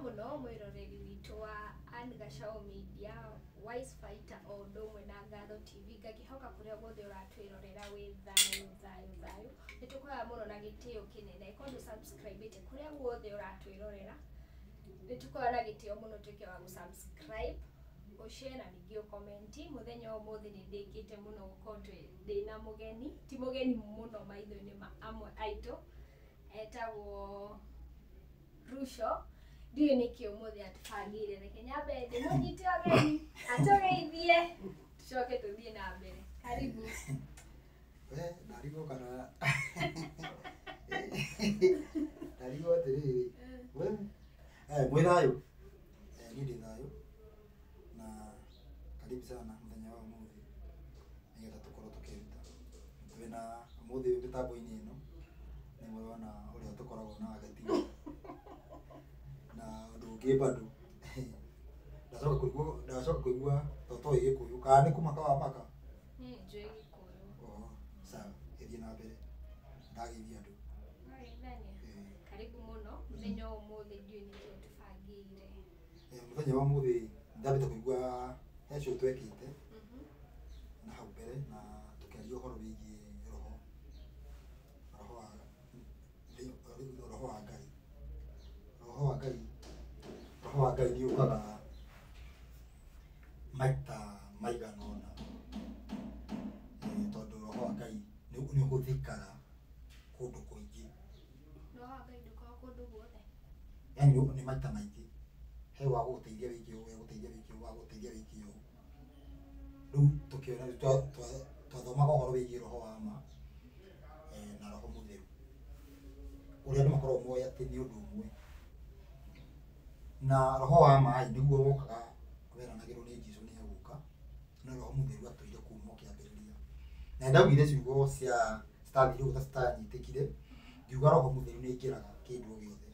Mũno mwĩroreri witũ wa Ann Gachau Media, Wise Fighter o ũndũ ũmwe na Ngatho TV. Ngakĩhoka kũrĩa guothe ũratwĩrorera wĩ thayũ thayũ thayũ. Nĩ tũkũhoya mũno na gĩtĩo kĩnene korwo ndũ subscribe ĩte kũrĩa guothe ũratwĩrorera, nĩ tũkũhoya na gĩtĩo mũno tuĩke wa gũ-subscribe, ũshare na ningĩ ũcomment. Mũthenya wa ũmũthĩ nĩ ndĩkĩte mũno gũkorwo ndĩna mũgeni, ti mũgeni mũno maitho-inĩ ma amwe aitũ, etagwo Rusho. Ndiũĩ nĩkĩ ũmũthĩ atũbangĩire, reke nyambe ndĩmũnyite ũgeni atũgeithie, tũcoke tũthiĩ na mbere. Karibu. We ndarigwo kana ndarigwo atĩrĩrĩ, we mwĩ thayũ? Niĩ ndĩ thayũ na karibu sana mũthenya wa ũmũthĩ nĩgetha tũkorwo tũkĩruta twĩna ũmũthĩ mĩtambo-inĩ ĩno. Nĩ mũrona ũrĩa tũkoragwo nake ti na ũndũ ũngĩ bado ndacoka kũigua to toĩ Gĩkũyũ kana nĩ kũmaka wa maka. Niĩ njũĩ Gĩkũyũ. Oho, sawa, ĩthiĩ na mbere, ndageithia andũ. Wageithania. Karibu mũno mũthenya wa ũmũthĩ, ndiũĩ nĩkĩ ũtũbangĩire. Mũthenya wa ũmũthĩ ndambĩte kũigua he show twekĩte na hau mbere na tũkĩaria ũhoro wĩgiĩ roho wa Ngai. Roho wa Ngai nĩ ũkaga maita maigana ũna, tondũ roho wa Ngai nĩ ũhũthĩkaga kũndũ kũingĩ. Roho wa Ngai ndũkoragwo kũndũ guothe? Yani nĩ maita maingĩ, he wa gũgũteithia wĩke ũũ, he gũteithia wĩke ũũ, wa gũteithia wĩke ũũ. Rĩu tũkĩona twathomaga ũhoro wĩgiĩ roho wa ma na roho mũtheru, ũrĩa andũ makoragwo moĩ atĩ nĩ ũndũ ũmwe. Na roho wa ma ĩ nĩguo wokaga weranagĩrwo nĩ Jesũ nĩ egũka, no roho mũtheru atũire kuma o kĩambĩrĩria. Na ndaugire ciugo cia citathire ũguo ta citanyitĩkire, ngiuga roho mũtheru nĩ aingĩraga kĩndũ o gĩothe,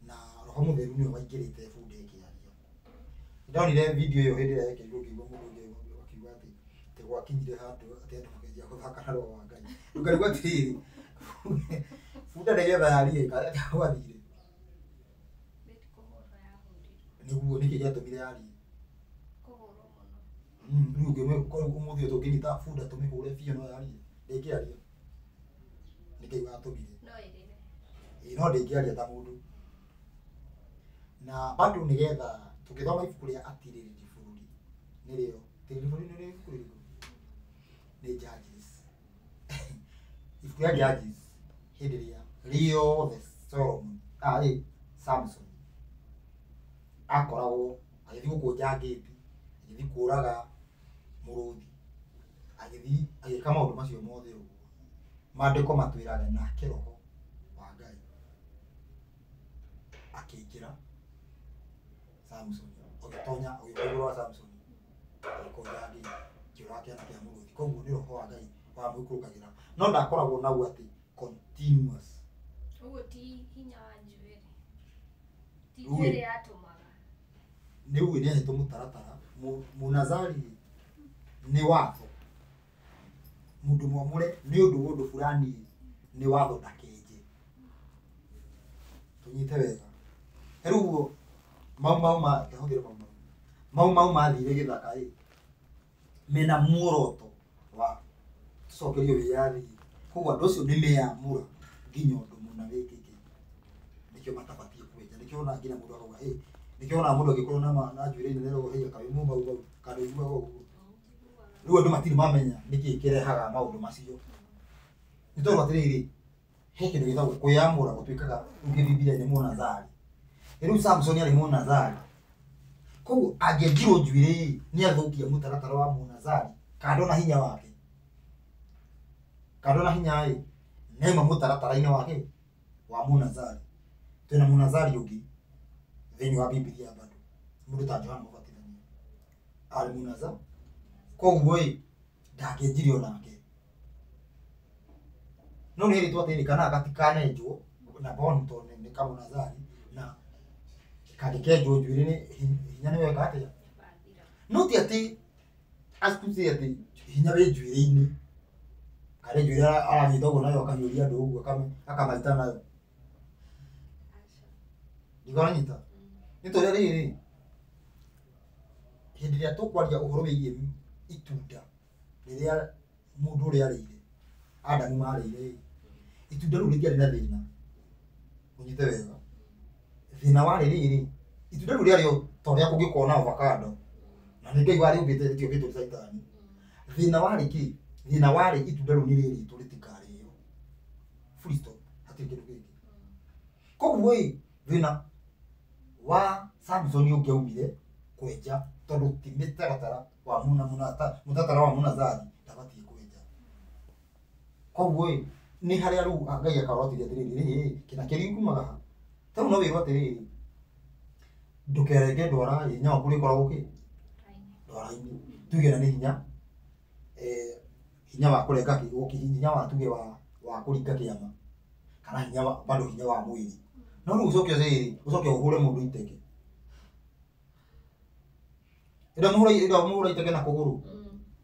na roho mũtheru nĩwe waingĩrĩte bunda ĩkĩaria. Ndonire video ĩyo hĩndĩ ĩrĩa yekĩrirwo, ngĩigua mũndũ ũngĩ akiuga atĩ gwakinyire handũ atĩ andũ makĩanjia gũthaka na roho wa Ngai. Rĩu ngarigwo atĩrĩrĩ, bunda nĩgetha yarie kana gwathire? Beti kũhũrwo yahũrirwo. Nĩguo nĩkĩ gĩatũmire yarie? Kũhũrwo mũno. Rĩu ũngĩkorwo ũmũthĩ ũyũ tũngĩnyita bunda tũmĩhũre biũ no yarie? Ndĩngĩaria. Nĩ Ngai watũmire. No ĩrĩre. Ĩĩ, no ndĩngĩaria ta mũndũ. Na bado nĩgetha tũngĩthoma ibuku rĩa Atirĩrĩri Bũrũri, nĩrĩo Atirĩrĩri Bũrũri nĩrĩo ibuku rĩrĩkũ? Nĩ Judges. Ibuku rĩa Judges, hĩndĩ ĩrĩa rĩothe Solomon Samson akoragwo agĩthiĩ gũkũnja ngĩti, agĩthiĩ kũraga mũrũthi, agĩthiĩ agĩka maũndũ macio mothe ũguo, maandĩko matwĩraga nake roho wa Ngai akĩingĩra Samson, ũgĩtonya ũgĩũka igũrũ wa Samson, agĩkũnja ngĩti, kĩũraga kĩana kĩa mũrũthi. Koguo nĩ roho wa Ngai wamũikũrũkagĩra, no ndakoragwo nau atĩ continuous. Ũguo ti hinya wa njuĩrĩ, ti Rĩu ĩ. njuĩrĩ yatũmaga. Nĩ uĩ nĩ ahetwo mũtaratara. Mũnazari nĩ watho, mũndũ mwamũre nĩ ũndũ wa ũndũ fulani, nĩ watho ndakenje. Tũnyite wega. Rĩu ũguo mau mau ma hũthĩre mau mau mau mau mathire gĩthaka ĩ mena muoroto wa tũcokerio wĩyathi. Koguo andũ acio nĩ meyamũra nginya ũndũ mũna wĩkĩke, nĩkĩo matabatiĩ kwenja. Nĩkĩo ona nginya mũndũ akauga hĩ, nĩkĩo ona mũndũ angĩkorwo na njuĩrĩ nene ũguo hĩ akawĩ mau mau mau kana ũiguaga ũguo. Rĩu andũ matirĩ mamenya nĩkĩ kĩrehaga maũndũ macio, nĩ tondũ atĩrĩrĩ, he kĩndũ gĩtagwo kwĩyamũra gũtuĩkaga rĩu kĩbibilia nĩ mũnazari. Rĩu Samson arĩ mũnazari, koguo angĩenjirwo njuĩrĩ ĩ nĩ athũkia mũtaratara wa mũnazari kando na hinya wake, kando na hinya ĩ nĩauma mũtaratara-inĩ wake wa mũnazari. Twĩna mũnazari ũngĩ thĩinĩ wa Bibilia bado, mũndũ ta Johana Mũbatithania arĩ mũnazari, koguo ĩ ndangĩenjire onake. No nĩ heritwo atĩrĩrĩ, kana gatikanenjwo na boni tondũ nĩ kamũnazari, na kangĩkenjwo njuĩrĩ nĩ hinya nĩ weka atĩa? Wathira. No ti atĩ asikuti atĩ hinya wĩ njuĩrĩ-inĩ, karĩ njuĩrĩ aranyita ũguo nayo akahiũria andũ ũguo akamaita nayo. Aca. Ndikũranyita. Nĩ ta ũrĩa rĩrĩ hĩndĩ ĩrĩa tũkwaria ũhoro wĩgiĩ itunda rĩrĩa mũndũ ũrĩa arĩire Adamu marĩire ĩ, itunda rĩu rĩtiarĩ na thĩna, ũnyite wega. Thĩna warĩ rĩrĩ, itunda rĩu rĩarĩ o ta ũrĩa kũngĩkorwo na avocado, na nĩ Ngai warĩũmbĩte rĩtiũmbĩtwo nĩ Caitani. Thĩna warĩ kĩ? Thĩna warĩ itunda rĩu nĩ rĩrĩtwo rĩtikarĩo, full stop, hatirĩ kĩndũ kĩngĩ. Koguo ĩ, thĩna wa Samson ũngĩaumire kwenja, tondũ ti mĩtaratara wa mũtaratara wa mũnazari ndabatiĩ kwenja. Koguo ĩ, nĩ harĩa rĩu Ngai akarorotithia atĩrĩrĩ, rĩ kĩna kĩriu kumaga ha? Ta rĩu no wĩrwo atĩrĩrĩ, ndũkerenge ndwara ĩ, hinya waku ũrĩkoragwo kĩ? Ndwara-inĩ. Tuge na nĩ hinya, hinya wa kũrenga kĩ, hinya wa tuge wa kũringa kĩama, kana hinya wa, bado hinya wa mwĩrĩ. No rĩu ũcoke rĩrĩ, ũcoke ũhũre mũndũ iteke. Ĩndĩ wamũhũra iteke na kũgũrũ,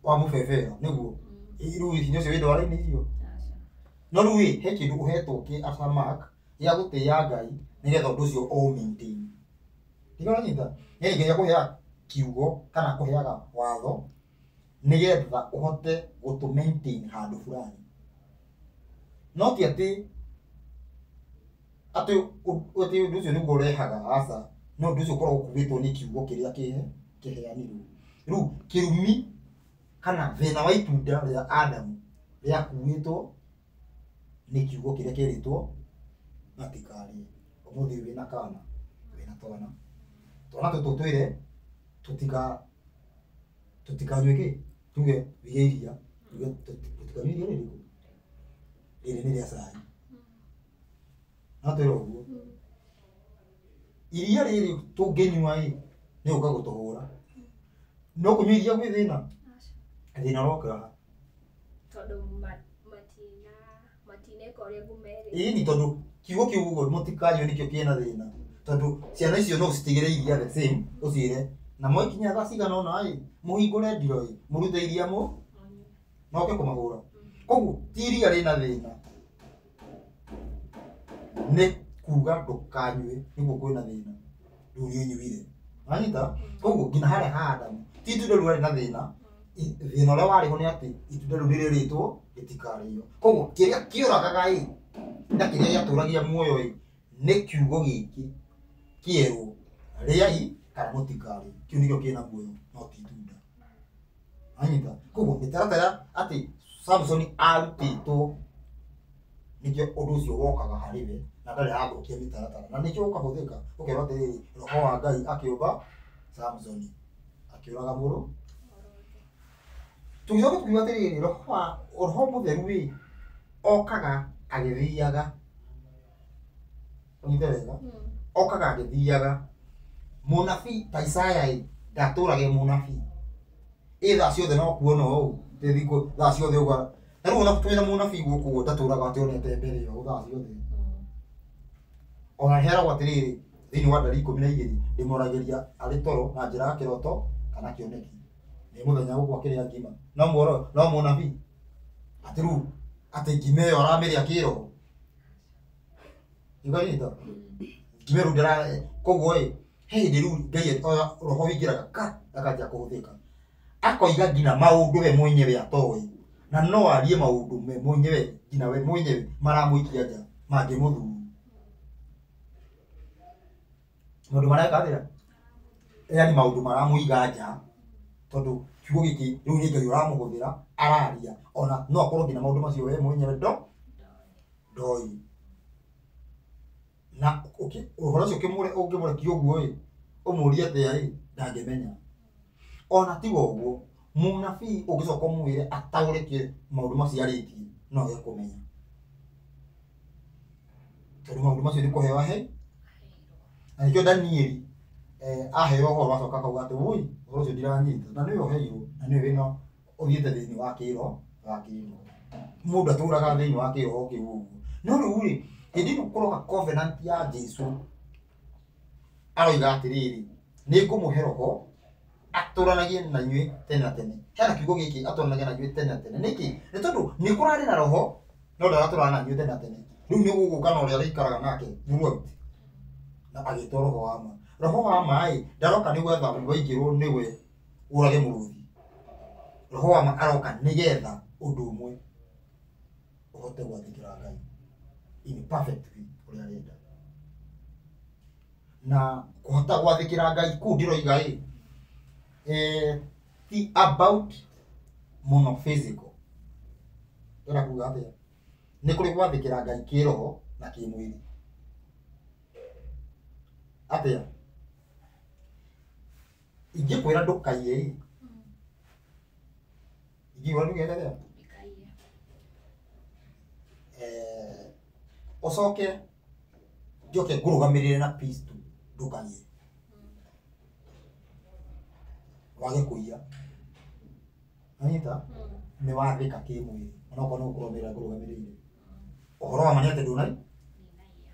wamũbebera, nĩguo. Rĩu hinya ũcio wĩ ndwara-inĩ icio. No rĩu ĩ, he kĩndũ ũhetwo kĩ as a mark gĩa gũtĩĩa Ngai nĩgetha ũndũ ũcio ũ maintain. Nĩkĩo ũranyita? Yaani Ngai akũheaga kiugo kana akũheaga watho nĩgetha ũhote gũtũ maintain handũ fulani. No ti atĩ atĩ ũndũ ũcio nĩguo ũrehaga, aca. No ũndũ ũcio ũkoragwo ũkuĩtwo nĩ kiugo kĩrĩa kĩheanirwo. Rĩu kĩrumi kana thĩna wa itunda rĩa Adamu rĩakuĩtwo nĩ kiugo kĩrĩa kĩerĩtwo matikarĩe. Ũmũthĩ ũyũ wĩna kana, wĩna twana. Twana tũtũ twĩre tũtikanyue kĩ? Tuge wĩige iria, tuge tũtikanyue iria rĩrĩkũ? Rĩrĩ nĩ rĩa cai. No twĩre ũguo. Iria rĩrĩ tũngĩnyua ĩ, nĩ gũka gũtũhũra. No kũnyua iria gwĩ thĩna? Thĩna ũroka ha? Tondũ matineka ũrĩa ngũmerĩte. Ĩni tondũ kiugo kĩu ũguo mũtikanyue nĩkĩo kĩna thĩna. Tondũ ciana icio no ũcitigĩre iria the same, ũciĩre na mwakinya thaa cigana ũna ĩ, mũhingũre ndiro ĩ, mũrute iria mũ, na ũke kũmahũra. Koguo ti iria rĩna thĩna, nĩ kuga ndũkanyue nĩguo kwĩna thĩna. Rĩu nĩ ũnyuire. Wanyita? Koguo nginya harĩa ha Adamu, ti itunda rĩu rĩarĩ na thĩna, thĩna ũrĩa warĩ ho nĩ atĩ itunda rĩu nĩrĩrĩtwo rĩtikarĩo. Koguo kĩrĩa kĩũragaga ĩ, na kĩrĩa gĩatũragia muoyo ĩ, nĩ kiugo gĩkĩ kĩerwo rĩai kana mũtikarĩe. Kĩu nĩkĩo kĩna muoyo, no ti itunda. Wanyita? Koguo mĩtaratara atĩ Samson arutĩtwo nĩkĩo ũndũ ũcio wokaga harĩ we na ndarĩ athũkia mĩtaratara, na nĩkĩo ũkahũthĩka ũkerwo atĩrĩrĩ, roho wa Ngai akĩũmba Samson akĩũraga mũrũ. Tũgĩcoka tũkiuga atĩrĩrĩ, roho mũtheru ĩ, okaga agĩthiaga. Ũnyite wega? Okaga agĩthiaga. Mũnabii ta Isaya ĩ, ndatũraga e mũnabii. Ĩ thaa ciothe no kuona ũũ, thikũ thaa ciothe ũguo. Na rĩu ona twĩna mũnabii gũkũ ũguo ndatũraga atĩ onete mbere ĩyo thaa ciothe. Ona heragwo atĩrĩrĩ, thĩinĩ wa ndari 12 ndĩmoragĩria arĩ toro na njĩra ya kĩroto kana kĩoneki. Nĩ mũthenya gũkũ akĩrĩa ngima. No muoro, no mũnabii. Atĩ rĩu atĩ ngima ĩyo aramĩrĩa kĩroho. Nĩũkanyita? Ngima ĩyo rĩu ndĩra, koguo ĩ, he hĩndĩ rĩu Ngai oya roho ũingĩraga ka akanjia kũhũthĩka. Akoiga nginya maũndũ we mwenyewe atoĩ, na no arie maũndũ we mwenyewe nginya we mwenyewe maramũikia nja mangĩmũthuru. Maũndũ mareka atĩa? Yaani maũndũ maramũiga nja, tondũ kiugo gĩkĩ rĩu nĩ Ngai ũramũhũthĩra araria, ona no akorwo nginya maũndũ macio we mwenyewe ndoĩ. Na ũhoro ũcio ũngĩmũrekia ũguo ĩ, ũmũrie atĩa ĩ, ndangĩmenya. Ona tiga ũguo, mũnabii ũngĩcoka ũmwĩre ataũre maũndũ macio arĩtie, no age kũmenya. Tondũ maũndũ macio nĩ kũheo ahe. Na nĩkĩo Danieli aheo ũhoro acoka akauga atĩ woi, ũhoro ũcio ndiranyita, na nĩwe ũheirwo, na nĩwe wĩna ũthiĩte thĩinĩ wa kĩro wa kĩroho. Mũndũ atũraga thĩinĩ wa kĩroho kĩu ũguo. No rĩu rĩ, hĩndĩ ĩno kũroka covenant ya Jesu, aroiga atĩrĩrĩ, nĩ ngũmũhe roho atũranagie na inyuĩ tene na tene. Hena kiugo gĩkĩ atũranagie na inyuĩ tene na tene. Nĩkĩ? Nĩ tondũ nĩ kũrarĩ na roho no ndaratũrana na inyuĩ tene na tene. Rĩu nĩ gũgũka na ũrĩa arĩikaraga nake throughout. Na agĩtwo roho wa ma. Roho wa ma ĩ ndaroka nĩ gwetha waingĩrwo nĩwe ũrage mũrũthi. Roho wa ma aroka nĩgetha ũndũ ũmwe ũhote gwathĩkĩra Ngai in perfect way ũrĩa arenda. Na kũhota gwathĩkĩra Ngai kũu ndĩroiga ĩ ti about mũno physical. Ndĩrenda kuga atĩa? Nĩ kũrĩ gwathĩkĩra Ngai kĩroho na kĩmwĩrĩ. Atĩa? Ingĩkwĩra ndũkaiye ĩ, ingĩkwĩra ndũgeke atĩa? Ndikaiye. Ũcoke njoke ngũrũgamĩrĩre na pistol ndũkaiye. Wage kũiya. Anyita? Nĩ wathĩka kĩmwĩrĩ onokorwo nĩ gũkũrũgamĩrĩra ngũrũgamĩrĩire. Ũhoro wa ma nĩ atĩ ndũnaiya. Ndinaiya.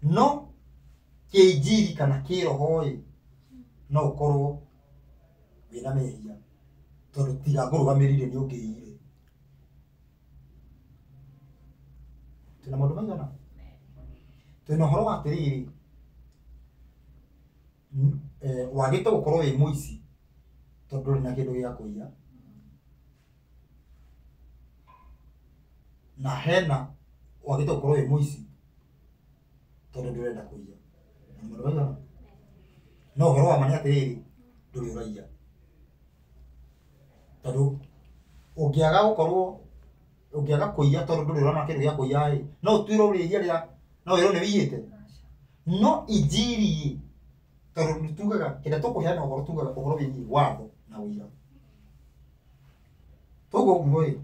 No kĩinjiri kana kĩroho ĩ no ũkorwo wĩna mehia tondũ tiga ngũrũgamĩrĩire nĩ ũngĩiyire. Twĩna maũndũ maigana? Twĩna ũhoro wa atĩrĩrĩ, wagĩte gũkorwo wĩ mũici tondũ ndũrĩ na kĩndũ gĩa kũiya, na hena wagĩte gũkorwo wĩ mũici tondũ ndũrenda kũiya. Nĩ maũndũ maigana? No ũhoro wa ma nĩ atĩrĩrĩ, ndũrĩ ũraiya. Tondũ ũngĩaga gũkorwo ũngĩaga kũiya tondũ ndũrĩ ũrona kĩndũ gĩa kũiya ĩ, no ũtuĩrwo rĩhia rĩa no wĩrwo nĩ wĩiyĩte. No injiri ĩ, tondũ nĩ tugaga kĩrĩa tũkũheana ũhoro tugaga ũhoro wĩgiĩ watho na ũira. Toguo ũguo ĩ,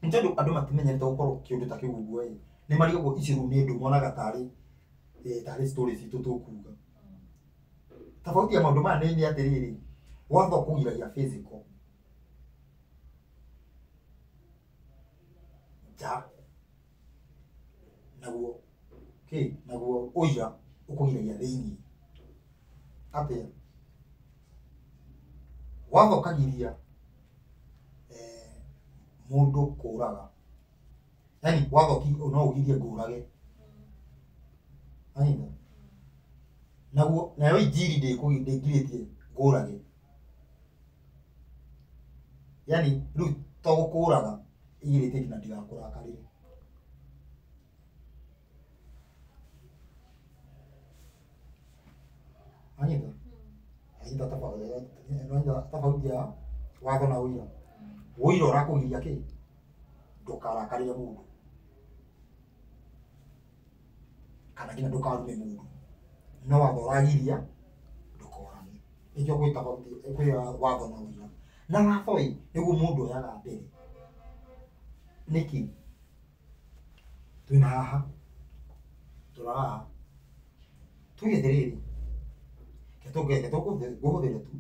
nĩ tondũ andũ matimenyerete gũkorwo kĩũndũ ta kĩu ũguo ĩ, nĩ marigagwo ici rĩu nĩ ndũ monaga tarĩ tarĩ story citũ tũkuga. Tofauti ya maũndũ maya nĩ atĩrĩrĩ, watho ũkũgiragia physical nja, naguo kĩ naguo ũira ũkũgiragia thĩiniĩ. Atĩa? Watho ũkagiria mũndũ kũraga. Yaani watho no ũgirie ngũrage. Anyita? Naguo nayo injiri ndĩngirĩtie ngũrage. Yaani rĩu to gũkũraga ĩgirĩtie nginya ndigakũrakarĩre. Anyita? Anyita tofauti ya watho na ũira. Ũira ũrakũgiria kĩ? Ndũkarakarĩre mũndũ. Kana nginya ndũkarume mũndũ. No watho ũragiria ndũkorage. Nĩkĩo gwĩ tofauti kwĩ watho na ũira. Na watho ĩ nĩguo mũndũ oyaga mbere. Nĩkĩ? Twĩna haha, tũrora haha. Tuge atĩrĩrĩ, reke ngũhũthĩre tu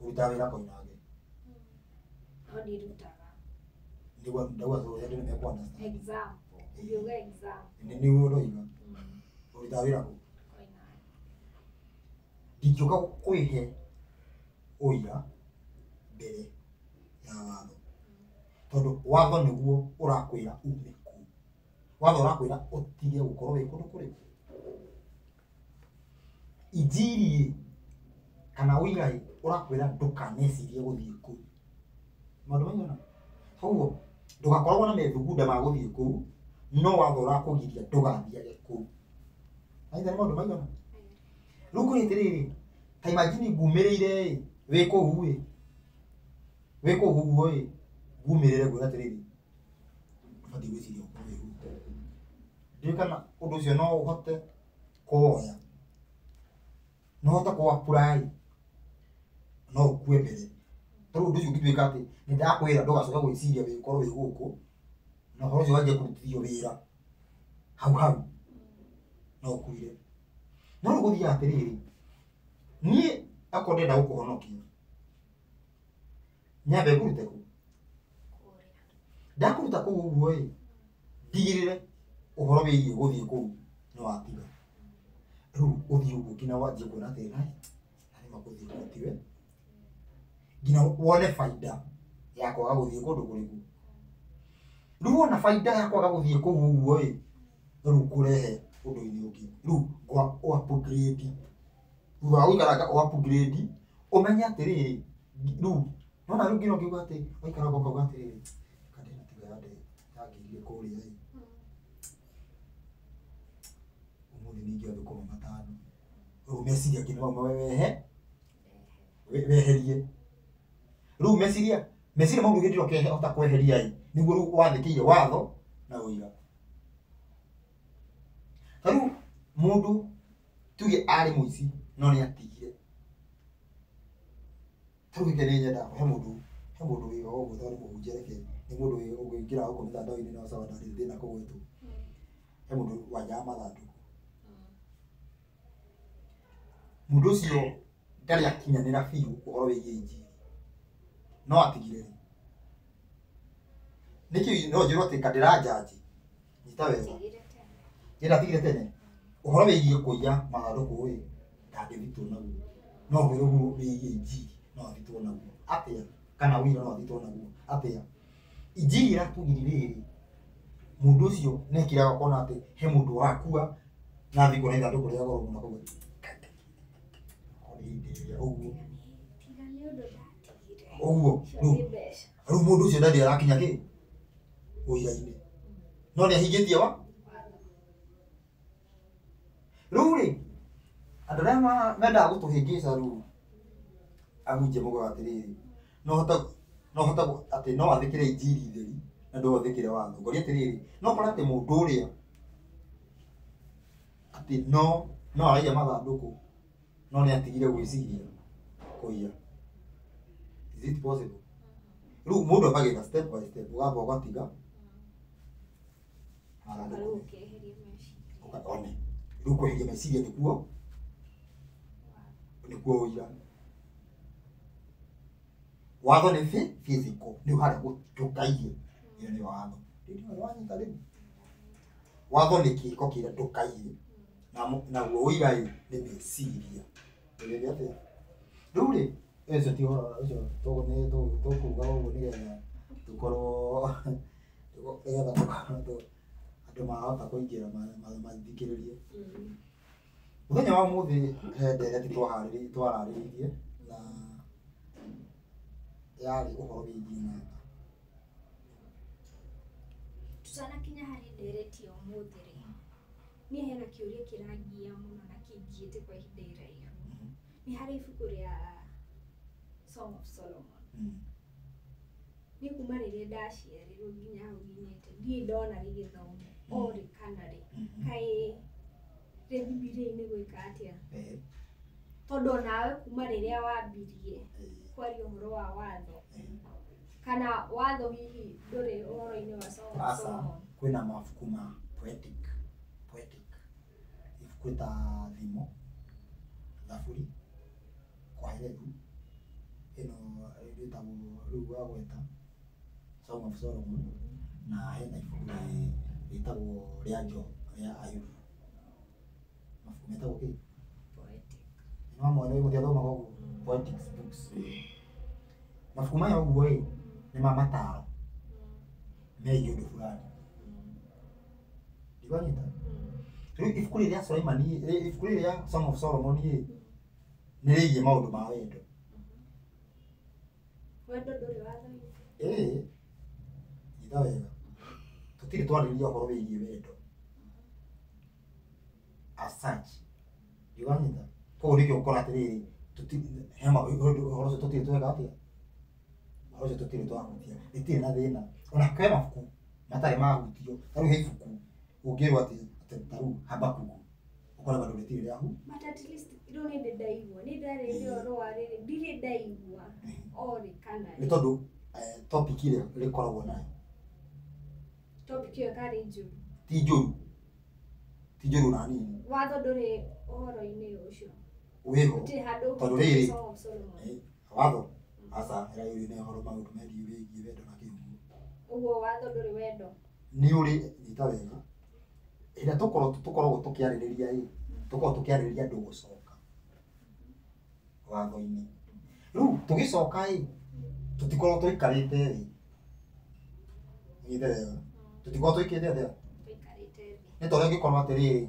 ũrutaga wĩra Koinange. No ndirutaga. Nĩguo ndauga andũ nĩ mekũ understand. Example. Ũngiuga example. Nĩguo ndoiga. Ũrutaga wĩra kũ? Koinange. Ndingĩũka kwĩhe ũira mbere ya watho. Tondũ watho nĩguo ũrakwĩra ume kũu. Watho ũrakwĩra ũtige gũkorwo wĩ kũndũ kũrĩkũ. Injiri ĩ kana ũira ĩ ũrakwĩra ndũkanecirie gũthiĩ kũu. Maũndũ maigana? Koguo ndũgakoragwo na methugunda ma gũthiĩ kũu, no watho ũrakũgiria ndũgathiage kũu. Anyita nĩ maũndũ maigana? Rĩu kũrĩ atĩrĩrĩ, ta imagine ngumĩrĩire ĩ, wĩ kũu ĩ, wĩ kũu ũguo ĩ, ngumĩrĩre ngwĩre atĩrĩrĩ, ndũbatiĩ gwĩciria gũkorwo wĩ gũkũ. Ndiũĩ kana ũndũ ũcio no ũhote kũwoya, no ũhote kũ apply, no ũkue mbere. Tarĩu ũndũ ũcio ũngĩtuĩka atĩ nĩ ndakwĩra ndũgacoke gwĩciria ũkorwo wĩ gũkũ, na ũhoro ũcio wanjie kũrutithio wĩra hau hau, no ũkuire. No rĩu gũthiaga atĩrĩrĩ, niĩ akorwo ndĩrenda gũkũhonokia, nyambe ngũrute kũ? Kũrĩa. Ndakũruta kũu ũguo ĩ, ndigĩrĩre ũhoro wĩgiĩ gũthiĩ kũu nĩ watiga. Rĩu ũthiĩ ũguo nginya wanjie kuona atĩ na nĩma gũthiĩ kũu tiwe, nginya wone baida ya kwaga gũthiĩ kũndũ kũrĩkũ. Rĩu wona baida ya kwaga gũthiĩ kũu ũguo ĩ, rĩu kũrehe ũndũ-inĩ ũngĩ rĩu ngwa upgrade thutha wa gũikaranga upgrade ũmenye atĩrĩrĩ rĩu nona rĩu nginya ũngiuga atĩ waikaranga ũkauga atĩrĩrĩ kandĩna tiga yangĩire kũrĩa ĩ ũmũthĩ ningĩ thũkũma matano rĩu meciria nginya mau wehe weherie rĩu meciria mau hĩndĩ ĩrĩa ũkehota kweheria ĩ nĩguo rĩu wathĩkĩire watho na ũira. Ta rĩu mũndũ tuge arĩ mũici no nĩ atigire ta rĩu gĩkĩ nĩ nyendaga he mũndũ wĩ ũguo tondũ nĩ mũhunjia reke nĩ mũndũ ũngĩingĩra gũkũ mĩtandao-inĩ no sawa ndarĩ thĩna kũgwetwo. He mũndũ wanjaga mathandũkũ mũndũ ũcio ndarĩ akinyanĩra biũ ũhoro wĩgiĩ injiri no atigire rĩ nĩkĩ no njĩrwo atĩ kandĩra njanji nyita wega ĩra atigire tene ũhoro wĩgiĩ kũiya mathandũkũ ĩ ndangĩthitwo naguo no ũhoro wĩgiĩ injiri no athitwo naguo atĩa kana ũira no athitwo naguo atĩa injiri ĩratugiri rĩrĩ mũndũ ũcio nĩekĩraga ũkona atĩ he mũndũ ũrakua na athiĩ kuona ithandũkũ rĩa goro mũno akauga ũguo ũguo rĩu mũndũ ũcio ndarĩ arakinya kĩ ũira-inĩ no nĩ ahingĩtie wa rĩu rĩ andũ arĩa mendaga gũtũhĩngĩca rĩu ahunjia maugaga atĩrĩrĩ no hote atĩ no athĩkĩre injiri theri na ndũathĩkĩre watho ngoria atĩrĩrĩ no ũkore atĩ mũndũ ũrĩa atĩ no araiya mathandũkũ no nĩ atigire gwĩciria kũiya. Is it possible? Rĩu mũndũ ambagĩrĩra step by step ũgamba ũgatiga one rĩu kweheria meciria nĩkuo ũira. Watho nĩ physical nĩ harĩa ndũkaiye ĩyo nĩyo watho. Wanyita rĩu watho nĩ kĩko kĩrĩa ndũkaiye naguo ũira ĩ nĩ meciria. Ũrĩrĩ atĩa rĩu rĩ ũcio ti ũhoro ũcio tũkuga ũguo nĩgetha tũkorwo nĩgetha andũ mahota kũingĩra mathikĩrĩrie. Mũthenya wa ũmũthĩ he ndereti twararĩrĩirie na yarĩ ũhoro wĩgiĩ namba. Tutanakinya harĩ ndereti ya ũmũthĩ rĩ niĩ hena kĩũria kĩrangia mũno na kĩngiĩte kwa ihinda iraihu. Nĩ harĩ ibuku rĩa Song of Solomon. Niĩ kuma rĩrĩa ndaciarirwo nginya hau nginyĩte ndirĩ ndona rĩgĩthomwo o rĩ kana rĩ kaĩ rĩ Bibilia-inĩ gwĩka atĩa tondũ onawe kuma rĩrĩa wambirie kwaria ũhoro wa watho kana watho hihi ndũrĩ ũhoro-inĩ wa Song of Solomon. Kwĩna mabuku ma poetic ibuku ta Thimo, Thaburi, Kohelethu ĩno ĩtagwo rĩu wagweta Song of Solomon na hena ibuku rĩtagwo rĩa Job rĩa Ayubu. Mabuku metagwo kĩ? Poetic. Nĩ mamwe mũtiathomaga ũguo poetic books. Mabuku maya ũguo ĩ nĩ ma mataro megiĩ ũndũ fulani. Ndikwanyita? Rĩu ibuku rĩrĩa rĩa Sulaimani ibuku rĩrĩ rĩa Song of Solomon ĩ nĩ rĩgiĩ maũndũ ma wendo. Wendo ndũrĩ watho-inĩ. Ĩĩ nyita wega tũtirĩ twarĩrĩria ũhoro wĩgiĩ wendo as such. Ndikwanyita? Koguo nĩkĩo ũkora atĩrĩrĩ ũhoro ũcio tũtirĩ tweka atĩa ũhoro ũcio tũtirĩ twahutia rĩtirĩ na thĩna ona kwĩ mabuku matarĩ mahutio ta rĩu he ibuku ũngĩrwo atĩ ta rĩu Habakuku ũkore bado rĩtirĩ rĩahu. But at least rĩu nĩ ndĩ ndaigua nĩ ndarĩrĩria ũhoro wa rĩrĩ ndirĩ ndaigua o rĩ kana nĩ tondũ topic ĩrĩa rĩkoragwo nayo topic ĩyo karĩ njũru ti njũru na nini. Watho ndũrĩ ũhoro-inĩ ũcio wĩho tondũ rĩrĩ watho aca ĩraiyũrio nĩ ũhoro maũndũ megiĩ wĩgiĩ wendo na kĩũguo ũguo watho ndũrĩ wendo nĩ ũrĩ nyita wega ĩrĩa tũkoragwo tũkĩarĩrĩria ĩ tũkoragwo tũkĩarĩrĩria andũ gũcoka watho-inĩ rĩu tũgĩcoka ĩ tũtikoragwo tũikarĩte thĩ nyite wega tũtikoragwo tũikarĩte atĩa nĩ ta ũrĩa ũngĩkorwo atĩrĩrĩ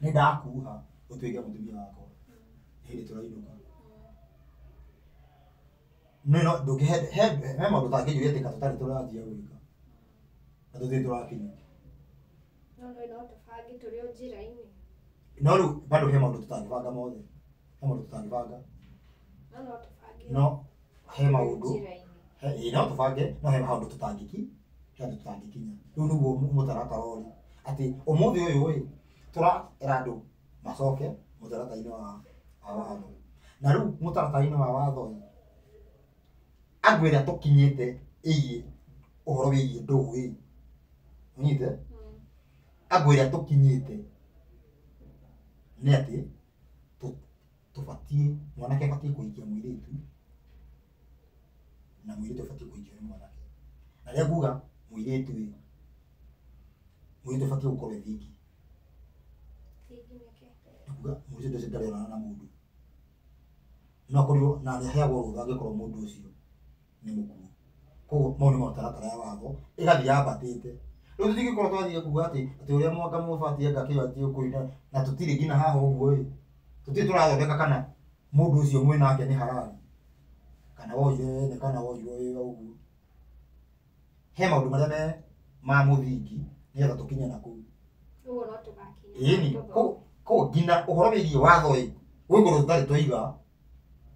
Nĩ ndakuha ũtuĩke mũtumia wakwa. Nĩ hĩndĩ tũrainũka. No no ndũngĩhe he he maũndũ ũtangĩnjũria atĩ ka tũtarĩ tũranjia gwĩka. Na tũtirĩ tũrakinya. No no no tũbange tũrĩ o njĩra-inĩ. No rĩu bado he maũndũ tũtangĩbanga mothe. He maũndũ tũtangĩbanga. No no tũbange. No he maũndũ njĩra-inĩ. Ĩĩ no tũbange no he handũ tũtangĩki he handũ tũtangĩkinya. Rĩu nĩguo mũtaratara ũrĩ atĩ ũmũthĩ ũyũ ĩ tũrera andũ macoke mũtaratara-inĩ wa watho. Na rĩu mũtaratara-inĩ wa watho ĩ angũ ĩrĩa tũkinyĩte ĩgiĩ ũhoro wĩgiĩ ndũgũ ĩ ũnyite angũ ĩrĩa tũkinyĩte nĩ atĩ tũbatiĩ mwanake abatiĩ kũhikia mũirĩtu na mũirĩtu abatiĩ kũhikio nĩ mwanake. Na rĩrĩa nguga mũirĩtu ĩ mũirĩtu abatiĩ gũkorwo e thingi. Thingi nĩkĩ? Nĩ kuga mũirĩtu ũcio ndarĩ onana na mũndũ. No akorirwo na nĩ aheagwo rũtha angĩkorwo mũndũ ũcio nĩ mũkuũ. Koguo mau nĩ mũtaratara ya watho ĩgathiĩ yambatĩte. Rĩu tũtingĩkorwo twathiĩ kuga atĩ atĩ ũrĩa mwanga mũbatiĩ anga kĩo atĩ ũkũina na tũtirĩ nginya haha ũguo ĩ. Tũtirĩ tũrathondeka kana mũndũ ũcio mwĩnake nĩ halali. Kana woire wene kana woirwo wĩ ũguo. He maũndũ marĩa me ma mũthingi nĩgetha tũkinye na kũu. Ũguo no tũgakinya. Ĩni, koguo nginya ũhoro wĩgiĩ watho ĩ gwĩ kũndũ tũtarĩ twaiga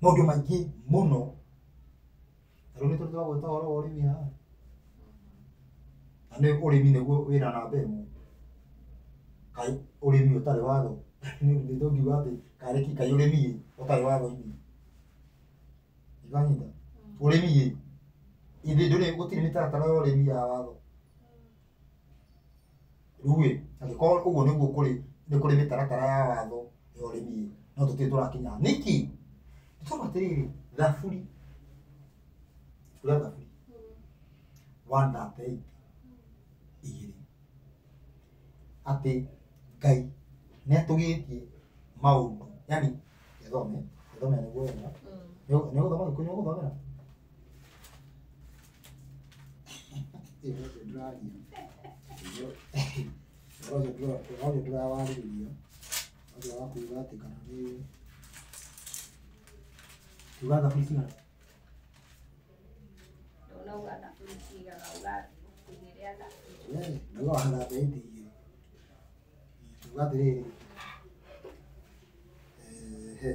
maũndũ maingĩ mũno. Ta rĩu nĩ tũrĩ twagweta ũhoro wa ũrĩmi haha. Na nĩ ũrĩmi nĩguo wĩna namba ĩmwe. Kaĩ ũrĩmi ũtarĩ watho nĩ tũngiuga atĩ karĩ ki kaĩ ũrĩmi ĩ ũtarĩ watho-inĩ. Nĩwanyita? Ũrĩmi ĩ ithe ndũrĩ gũtirĩ mĩtaratara ya ũrĩmi ya watho. Rĩu ĩ angĩkorwo ũguo nĩguo kũrĩ nĩ kũrĩ mĩtaratara ya watho ya ũrĩmi ĩ no tũtirĩ tũrakinya. Nĩkĩ? Nĩ tondũ atĩrĩrĩ thaburi ũrĩa thaburi 138 igĩrĩ atĩ Ngai nĩ atũgĩtie maũndũ yani gĩthome gĩthome nĩguo wega nĩ ũgũthoma Gĩkũyũ nĩ ũgũthomera Ũhoro ũcio ndũraria. Ũhoro ũcio ndũrawarĩrĩria. Ũcio wa kuuga atĩ kana nĩ tuga thaburi cigana? Ndũnauga thaburi cigana, uga igĩrĩ thaburi. We, ndauga 138 igĩrĩ. Tuga atĩrĩrĩ ehe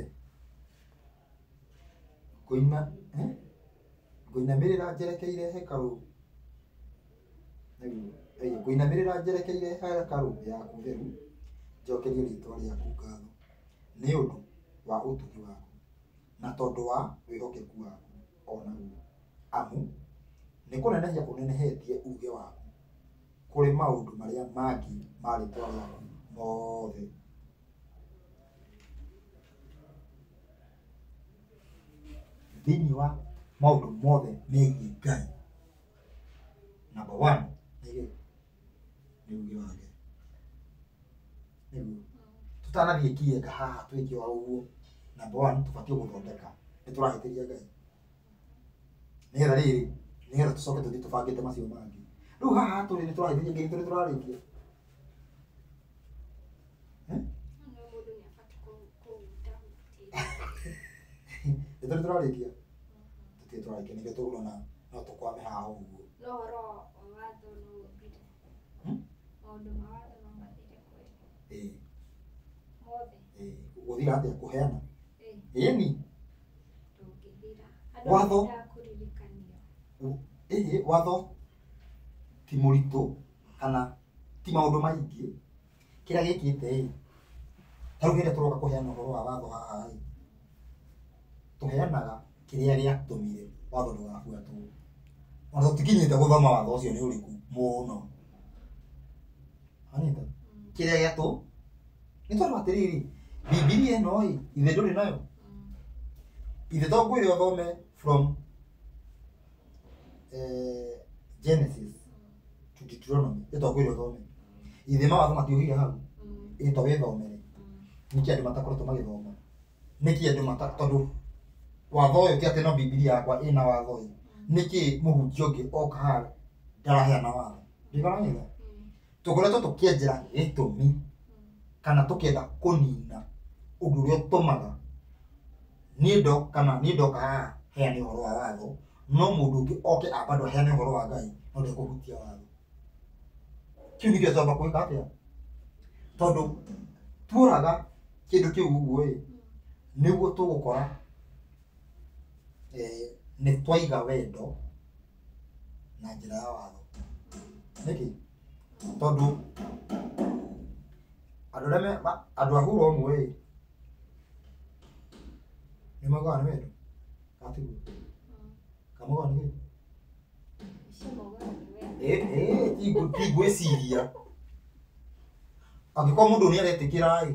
ngũina ngũinamĩrĩra njerekeire hekarũ nĩguo ngũinamĩrĩra njerekeire hekarũ yaku theru njokerie rĩtwa rĩaku ngatho nĩ ũndũ wa ũtugi waku na tondũ wa wĩhokeku waku o naguo amu nĩ kũnenehia ũnenehetie uge waku kũrĩ maũndũ marĩa mangĩ ma rĩtwa rĩaku mothe. Thĩinĩ wa maũndũ mothe megiĩ Ngai number 1 nĩ uge wake. Nĩguo tũtanathiĩ kienga haha twĩke o ũguo number 1 tũbatiĩ gũthondeka nĩ tũrahĩtĩria Ngai nĩgetha rĩrĩ nĩgetha tũcoke tũthiĩ tũbangĩte macio mangĩ. Rĩu haha tũrĩ nĩ tũrahĩtĩria Ngai nĩ tũrĩ tũrarĩkia. No mũndũ nĩ abatiĩ kũhutahutia. Nĩ tũrĩ tũrarĩkia tũtirĩ tũrarĩkia nĩkĩo tũrona no tũkwame haha ũguo. No ũhoro wa watho no ũthire. Maũndũ ma watho no mathire kweli. Ĩĩ. Mothe. Ĩĩ gũthira atĩa kũheana? Ĩĩ. Ĩni. Ndũngĩthira. Andũ Watho. mendaga kũririkanio. Ĩĩ watho ti mũritũ kana ti maũndũ maingĩ kĩrĩa gĩkĩte ĩ ta rĩu hĩndĩ ĩrĩa tũroka kũheana ũhoro wa watho haha ĩ tũheanaga kĩrĩa gĩatũmire watho ndũgabuatwo. Ona tũtikinyĩte gũthoma watho ũcio nĩ ũrĩkũ mũno. Wanyita? Kĩrĩa gĩatũ nĩ tondũ atĩrĩrĩ Bibilia ĩno ĩ ithe ndũrĩ nayo. Ithe to ngwĩre ũthome from Genesis to Deuteronomy ĩ to ngwĩre ũthome. Ithe mawatho matiũhire hau ĩ to wĩthomere. Nĩkĩ andũ matakoretwo magĩthoma? Nĩkĩ andũ mata tondũ watho ũyũ ti atĩ no Bibilia yakwa ĩna watho ĩ nĩkĩ mũhunjia ũngĩ oka haha ndaraheana watho? Ndĩkaranyita? Tũkoretwo tũkĩenjera gĩtũmi kana tũkĩenda kũnina ũndũ ũrĩa ũtũmaga niĩ kana niĩ ndoka haha heane ũhoro wa watho no mũndũ ũngĩ oke bado aheane ũhoro wa Ngai no ndekũhutia watho. Kĩu nĩkĩo twamba gwĩka atĩa, tondũ tuoraga kĩndũ kĩu ũguo ĩ nĩguo tũgũkora nĩ twaiga wendo na njĩra ya watho. Nĩkĩ? Tondũ andũ arĩa andũ a hũra ũmwe ĩ nĩ maugaga nĩ wendo kana tiguo? Kana maugaga nĩ kĩ? Ti ngwĩciria angĩkorwo mũndũ nĩ aretĩkĩra ĩ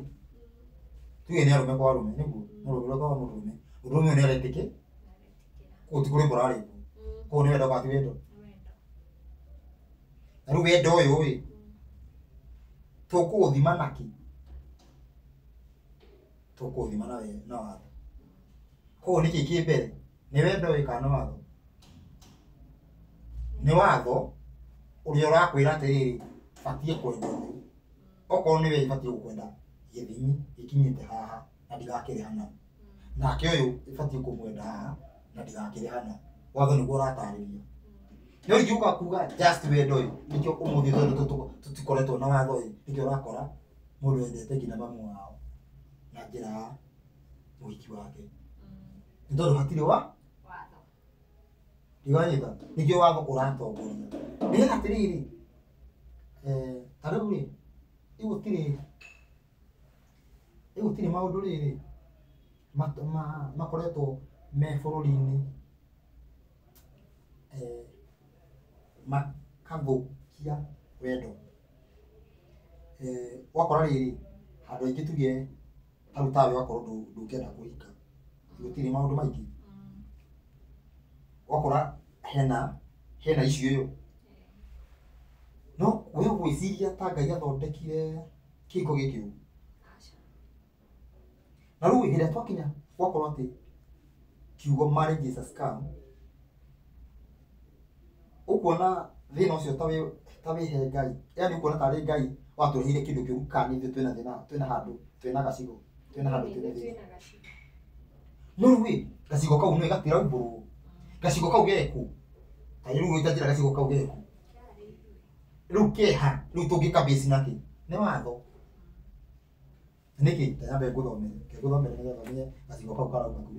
tuge nĩ arũme kwa arũme nĩguo mũndũrũme kwa mũndũrũme mũndũrũme ũyũ nĩ aretĩkĩra kũu ti kũrĩmbwo ũrarĩmbwo kũu nĩ wendo kana ti wendo? Na rĩu wendo ũyũ ĩ tũkũũthima nakĩ? Tũkũũthima na watho. Koguo nĩkĩ kĩ mbere, nĩ wendo ĩ kana nĩ watho? Nĩ watho ũrĩa ũrakwĩra atĩrĩrĩ batiĩ kwenda ũyũ, okorwo nĩwe batiĩ gũkwenda gĩthimi gĩkinyĩte haha na ndigakĩre hana, nake ũyũ ĩbatiĩ kũmwenda haha na ndigakĩre hana. Watho nĩguo ũratarĩria. No ingĩũka kuga just wendo ĩ nĩkĩo ũmũthĩ tondũ tũtikoretwo na watho ĩ nĩkĩo ũrakora mũndũ endete nginya mamu wao na njĩra ya mũhiki wake nĩ tondũ hatirĩ wa watho. Ndiganyita nĩkĩo watho ũratongoria nĩgetha atĩrĩrĩ ta rĩu rĩ ĩgũtirĩ maũndũ rĩrĩ makoretwo me bũrũri-inĩ makathũkia wendo. Ũgakora rĩrĩ andũ aingĩ tuge ta rĩu tawe ũgakorwo ndũngĩenda kũhika gũtirĩ maũndũ maingĩ ũgakora hena issue ĩyo no we ũgwĩciria ta Ngai athondekire kĩhiko gĩkĩ ũguo. Na rĩu hĩndĩ ĩrĩa twakinya gwakorwo atĩ kiugo marriage is a scam ũkuona thĩna ũcio ta wĩhe Ngai, yaani ũkuona tarĩ Ngai watũreheire kĩndũ kĩũru kana nĩ ithuĩ twĩna thĩna twĩna handũ twĩna gacigo twĩna handũ twĩna thĩna. No rĩu ĩ gacigo kau nĩ gatiraumbũrwo gacigo kau geku ta rĩu ĩtanjĩra gacigo kau geku rĩu keha rĩu tũngĩka base nakĩ nĩ watho. Nĩkĩ? Nyambe ngũthomere ngũthomere nĩgetha ũmenye gacigo kau karauma kũ.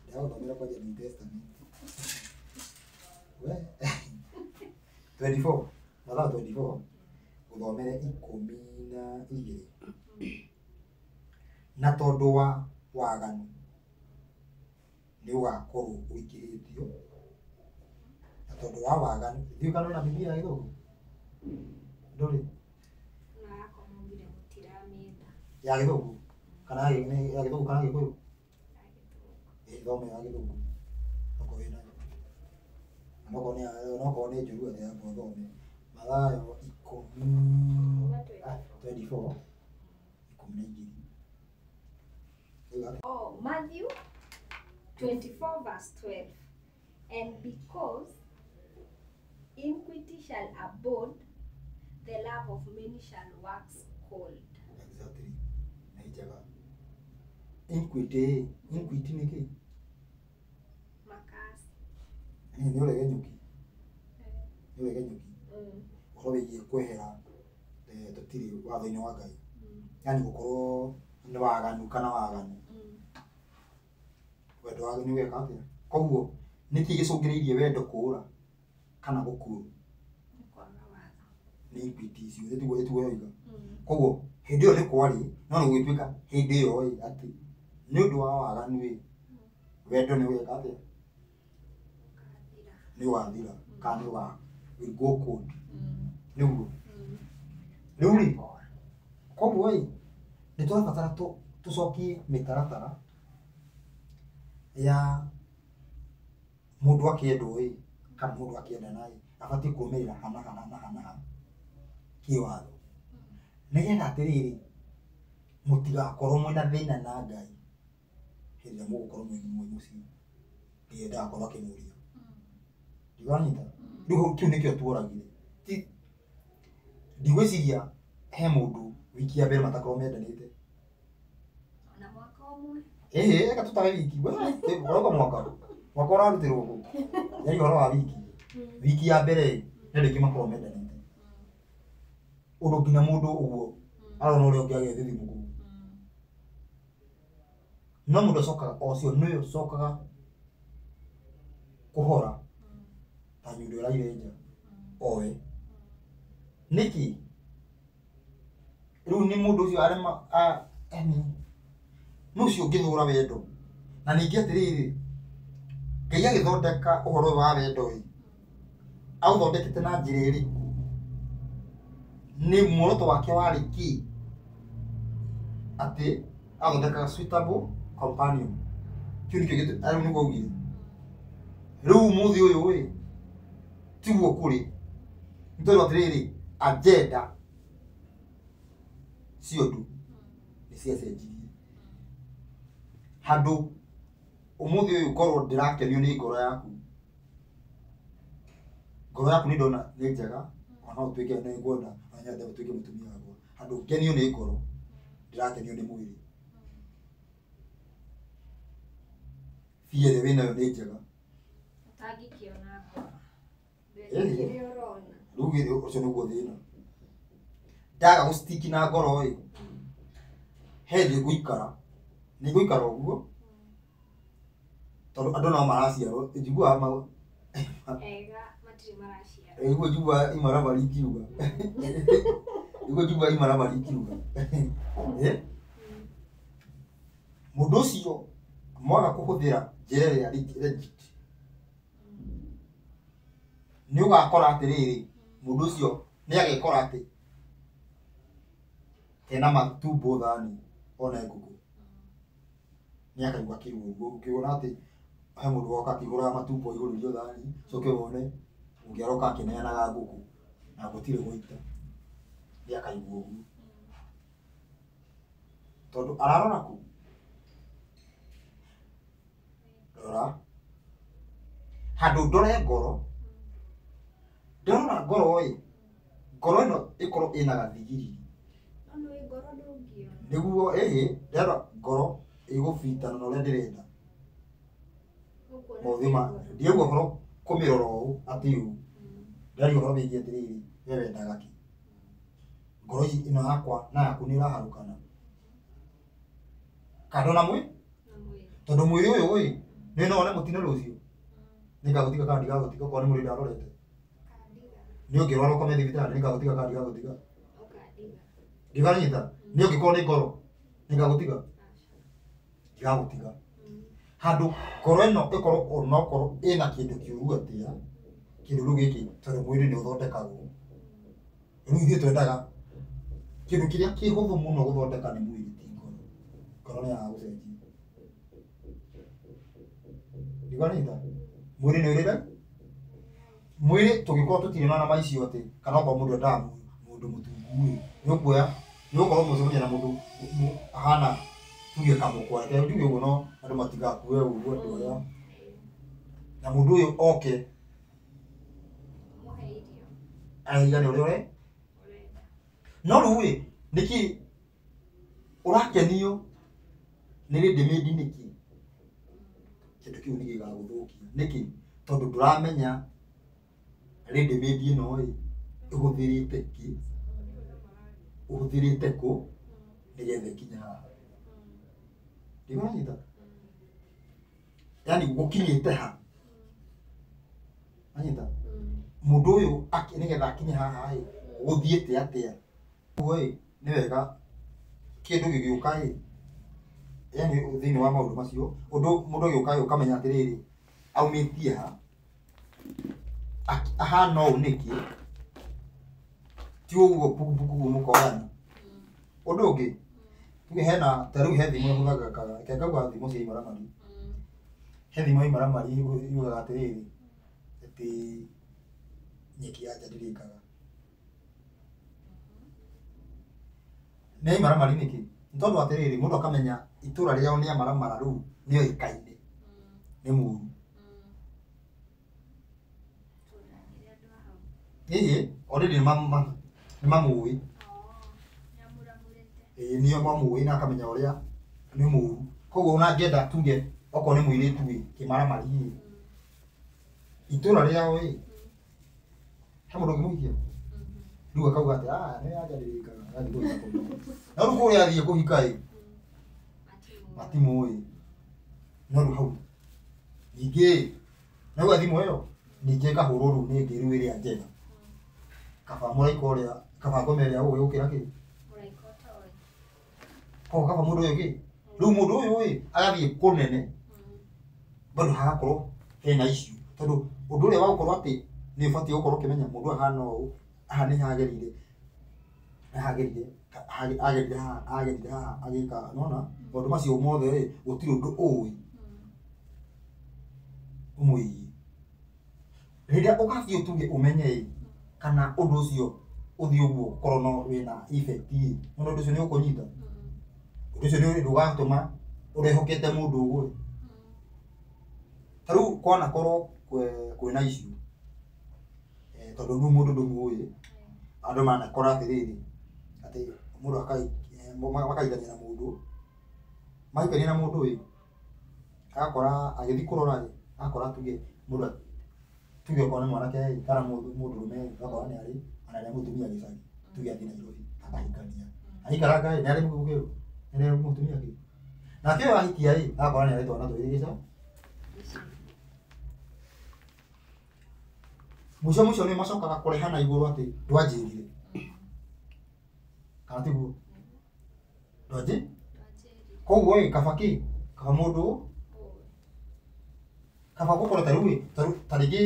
Ndĩragũthomera kwanja New Testament. We 24 Mathayo 24 gũthomere 12. Na tondũ wa waganu nĩ ũgakorwo ũingĩhĩtio, na tondũ wa waganu ndiũĩ kana wĩna Bibilia ya Gĩthũngũ ndũrĩ ya Gĩthũngũ kana ya Gĩthũngũ kana Gĩkũyũ? Ĩĩ thome ya Gĩthũngũ okorwo wĩnayo, onokorwo nĩ njũru atĩa amba ũthome Mathayo 24 12. Oh, Matthew 24 verse 12. And because iniquity shall abound, the love of many shall wax cold. Exactly. Nĩ njega. Iniquity, iniquity nĩ kĩ? Makasi. Nĩ ũregenyũki. Nĩ ũregenyũki. Ũhoro wĩgiĩ kwehera tũtirĩ watho-inĩ wa Ngai. Yaani gũkorwo nĩ waganu kana waganu. Wendo wa nĩ ũgeka atĩa? Koguo nĩkĩ gĩcũngĩrĩirie wendo kũũra kana gũkua? Nĩ iniquity icio nĩtiguo yoiga. Koguo hĩndĩ ĩyo nĩ kwarĩ no nĩ gũgĩtuĩka hĩndĩ ĩyo ĩ atĩ nĩ ũndũ wa waganu ĩ wendo nĩ ũgeka atĩa? Nĩ ũgathira kana nĩ ũga will go cold. Nĩguo. Rĩu rĩ koguo ĩ nĩ tũrabatara tũcokie mĩtaratara ya mũndũ akĩendwo ĩ kana mũndũ akĩendana ĩ abatiĩ kũrũmĩrĩra hana hana na hana ha kĩwatho nĩgetha atĩrĩrĩ mũtigakorwo mwĩna thĩna na Ngai hĩndĩ ĩrĩa mũgũkorwo mwĩ mũciĩ hĩndĩ ĩrĩa ndagakorwo akĩmũria. Ndigwanyita? Rĩu kĩu nĩkĩo tuoragire. Ndigwĩciria He mũndũ wiki ya mbere matakorwo mendanĩte. Ona mwaka ũmwe. Ĩhĩ, reke tũtare wiki. We, ũrauga mwaka. Mwaka ũrarutĩrwo kũ? Yaani ũhoro wa wiki. Wiki ya mbere ĩ, nĩ andũ aingĩ makoragwo mendanĩte. Ũndũ nginya mũndũ ũguo arona ũrĩa ũngĩ agethithimũ kũu. No mũndũ acokaga o ũcio nĩwe ũcokaga kũhora ta nyundo ĩraire nja oe. Nĩkĩ? Rĩu nĩ mũndũ ũcio arema yani nĩ ũcio ũngĩthũra wendo. Na ningĩ atĩrĩrĩ, Ngai agĩthondeka ũhoro ũyũ wa wendo ĩ, aũthondekete na njĩra ĩrĩkũ? Nĩ muoroto wake warĩ kĩ? Atĩ athondekaga suitable companion. Kĩu nĩkĩo gĩtũ rĩu nĩguo augire. Rĩu ũmũthĩ ũyũ ĩ, tiguo kũrĩ. Nĩ tondũ atĩrĩrĩ, agenda cia ũndũ nĩ ciacenjirie. Handũ ũmũthĩ ũyũ ngorwo ndĩrakenio nĩ ngoro yaku. Ngoro yaku nĩ ndona nĩ njega, ona no ũtuĩke nĩ ngwenda no nyende ũtuĩke mũtumia wakwa. Handũ ngenio nĩ ngoro, ndĩrakenio nĩ mwĩrĩ. Bia ĩrĩa wĩnayo nĩ njega. Ũtangĩkĩona ngoro. Ĩhĩ. Kĩrĩa ũrona. Rĩu githĩ ũcio nĩguo thĩna. Ndaga gũstiki na ngoro ĩ, he thĩ ngũikara. Nĩ ngũikara ũguo, tondũ andũ no maraciarwo. Njiguaga Ega matirĩ maraciara. nĩguo njiguaga imaramari ikiuga. Nĩguo njiguaga imaramari ikiuga. Ĩ? Mũndũ ũcio mwaga kũhũthĩra njĩra ĩrĩa legit, nĩ ũgakora atĩrĩrĩ, mũndũ ũcio nĩ agekora atĩ hena matumbo thani one ngũkũ. Nĩ akaigua kĩrũrũ. Ũkĩona atĩ he mũndũ woka akĩgũraga matumbo aihũrĩrio thani, ũcoke wone ũngĩ aroka akĩneanaga ngũkũ na gũtirĩ gũita. Nĩ akaigua ũguo. Tondũ ararora kũ? Rora. Handũ ndore ngoro, ndarora ngoro ĩ, ngoro ĩno ĩkorwo ĩna gathigiriri. No nĩ ngoro ndũngĩona. Nĩguo ĩhĩ, ndarora ngoro ĩgũbitana na ũrĩa ndĩrenda. Ũkuona Maũthĩ ma ngoro. ndiaigua ũhoro kũmĩrora ũũ atĩ ũũ. Ndaria ũhoro wĩgiĩ atĩrĩrĩ, we wendaga kĩ? Ngoro ici ĩno yakwa na yaku nĩ ĩraharũkana. Kando na mwĩ? Na mwĩrĩ. Tondũ mwĩrĩ ũyũ ĩ, nĩ no wone mũtino rũciũ. Nĩngagũtiga kana ndigagũtiga okorwo nĩ mwĩrĩ ndarorete. Ũkandiga. Nĩ ũngĩrwara ũkome thibitarĩ nĩngagũtiga kana ndigagũtiga. Ũkandiga. Ndiũkanyita? Nĩ ũngĩkorwo nĩ ngoro nĩngagũtiga? Aca. Ndigagũtiga. Handũ ngoro ĩno ĩkorwo onokorwo ĩna kĩndũ kĩũru atĩa, kĩndũ rĩu gĩkĩ tondũ mwĩrĩ nĩ ũthondekagwo. Rĩu ithuĩ twendaga kĩndũ kĩrĩa kĩhũthũ mũno gũthondeka nĩ mwĩrĩ ti ngoro. Ngoro nĩ ya gũcenjia. Ndiũkanyita? Mwĩrĩ nĩ ũrĩ mwĩrĩ tũngĩkorwo tũtirĩ na nama icio atĩ kana okorwo mũndũ endaga mũndũ mũtungu ĩ, nĩ ũkuoya nĩ ũgũkorwo mũcemania na mũndũ ahana tuge kamũkwa, reke njuge ũguo no andũ matigakue ũguo andũ aya. Na mũndũ ũyũ oke Mũhe irio. aigane ũrĩa ũre. Ũrenda. No rĩu ĩ, nĩkĩ ũrakenio nĩ ready-made nĩkĩ? Kĩndũ kĩu nĩ gĩgagũthũkia. Nĩkĩ? Tondũ ndũramenya ready-made ĩno ĩ, ĩhũthĩrĩte kĩ, ũhũthĩrĩte kũ, nĩgetha ĩkinye haha. Ndĩranyita? Yaani gũkinyĩte ha? Wanyita? Mũndũ ũyũ nĩgetha akinye haha ĩ, gũthiĩte atĩa? Ũguo ĩ, nĩ wega kĩndũ gĩgĩũka ĩ, yaani thĩinĩ wa maũndũ macio, ũndũ mũndũ agĩũka ĩ, ũkamenya atĩrĩrĩ, aumĩtie ha, ahana ũũ nĩkĩ, ti ũguo mbuku ũguo mũkoyana. Ũndũ ũngĩ, tuge hena, ta rĩu he thimũ ĩhũthagĩkaga, reke ngauga thimũ cia imaramari. He thimũ ya imaramari yugaga atĩrĩrĩ, atĩ nyeki ya nja ndĩrĩkaga. Nĩ imaramari nĩkĩ? Nĩ tondũ atĩrĩrĩ, mũndũ akamenya itũra rĩao nĩ amaramara rĩu nĩoĩkaine nĩ mũru. Ĩhĩ, already nĩ mamũĩ. Ĩĩ nĩo mamũĩ na akamenya ũrĩa nĩ mũru. Koguo ona angĩenda tuge okorwo nĩ mũirĩtu ĩ kĩmaramari ĩ itũra rĩao ĩ he mũndũ ũngĩmũhikia rĩu akauga atĩ ah nĩ anjarĩrĩkaga agathiĩ kũhika kũu. Na rĩu kũrĩa athiĩ kũhika ĩ matimũĩ no rĩu hau ningĩ naigua thimũ ĩyo ningĩ ĩkahũrwo rĩu nĩ ĩngĩ rĩu ĩrĩa njega kaba mũraika ũrĩa kaba ngome ĩrĩa ũĩ gũkĩra kĩ Mũraika ũtoĩ. Koguo kaba mũndũ ũyũ kĩ rĩu mũndũ ũyũ ĩ agathiĩ kũnene bado hagakorwo hena issue tondũ ũndũ ũrĩa wa gũkorwo atĩ nĩ ũbatiĩ gũkorwo ũkĩmenya mũndũ ũyũ ahana ũũ haha nĩ hagerire hagerire agerire haha agerire haha agĩka nona maũndũ macio mothe rĩ gũtirĩ ũndũ ũĩ ũmwĩgiĩ rĩrĩa ũgathiĩ ũtuge ũmenye ĩ kana ũndũ ũcio ũthiĩ ũguo ũkorwo no wĩna effect ĩ nĩ ũndũ ũcio nĩ ũkũnyita ũndũ ũcio nĩ ndũgatũma ũrehokete mũndũ ũguo ĩ ta rĩu kwanakorwo kwĩna issue tondũ rĩu mũndũ ndũmũĩ andũ manakora atĩrĩrĩ atĩ mũndũ makaigania na mũndũ maikania na mũndũ ĩ agakora agĩthiĩ kũrora ĩ agakora tuge mũndũ tuge okorwo nĩ mwanake ĩ kana mũndũrũme ĩ agakora nĩ arĩ ona nĩ mũtumia gĩcagi tuge athiĩ Nairobi akahikania aikaranga ĩ nĩ arĩ mũgĩkũyũ nĩ arĩ mũtumia kĩ nake ũyũ ahikia ĩ agakora nĩ arĩ twana twĩrĩ gĩcagi mũico mũico nĩ macokaga kũrehana igũrũ atĩ ndwanjĩrire kana tiguo ndwanjĩ koguo ĩ kaba kĩ kaba mũndũ kaba gũkorwo ta rĩu ĩ ta rĩngĩ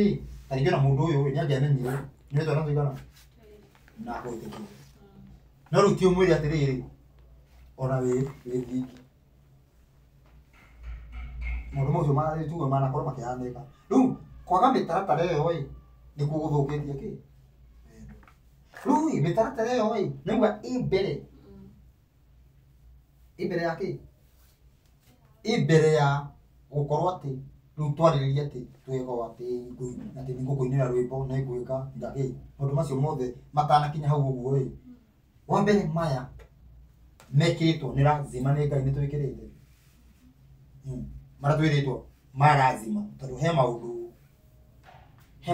ta rĩngĩ ona mũndũ ũyũ ĩ nĩ angĩamenyire nĩ twana tũigana na akwĩtĩkia no rĩu ti ũmwĩre atĩrĩrĩ ona wĩ thingi maũndũ macio tuge manakorwo makĩhanĩka rĩu kwaga mĩtaratara ĩyo ĩ nĩkuo gũthũkĩtie kĩ wendo rĩu ĩ mĩtaratara ĩyo ĩ nĩuga ĩ mbere ĩ mbere ya kĩ ĩ mbere ya gũkorwo atĩ rĩu twarĩrĩria atĩ twĩgo atĩ atĩ nĩngũkũinĩra rwĩmbo nĩngwĩka ngakĩ maũndũ macio mothe matanakinya hau ũguo ĩ wa mbere maya mekĩrĩtwo nĩ lazima nĩ Ngai nĩ twĩkĩrĩte marĩa twĩrĩtwo ma lazima tondũ he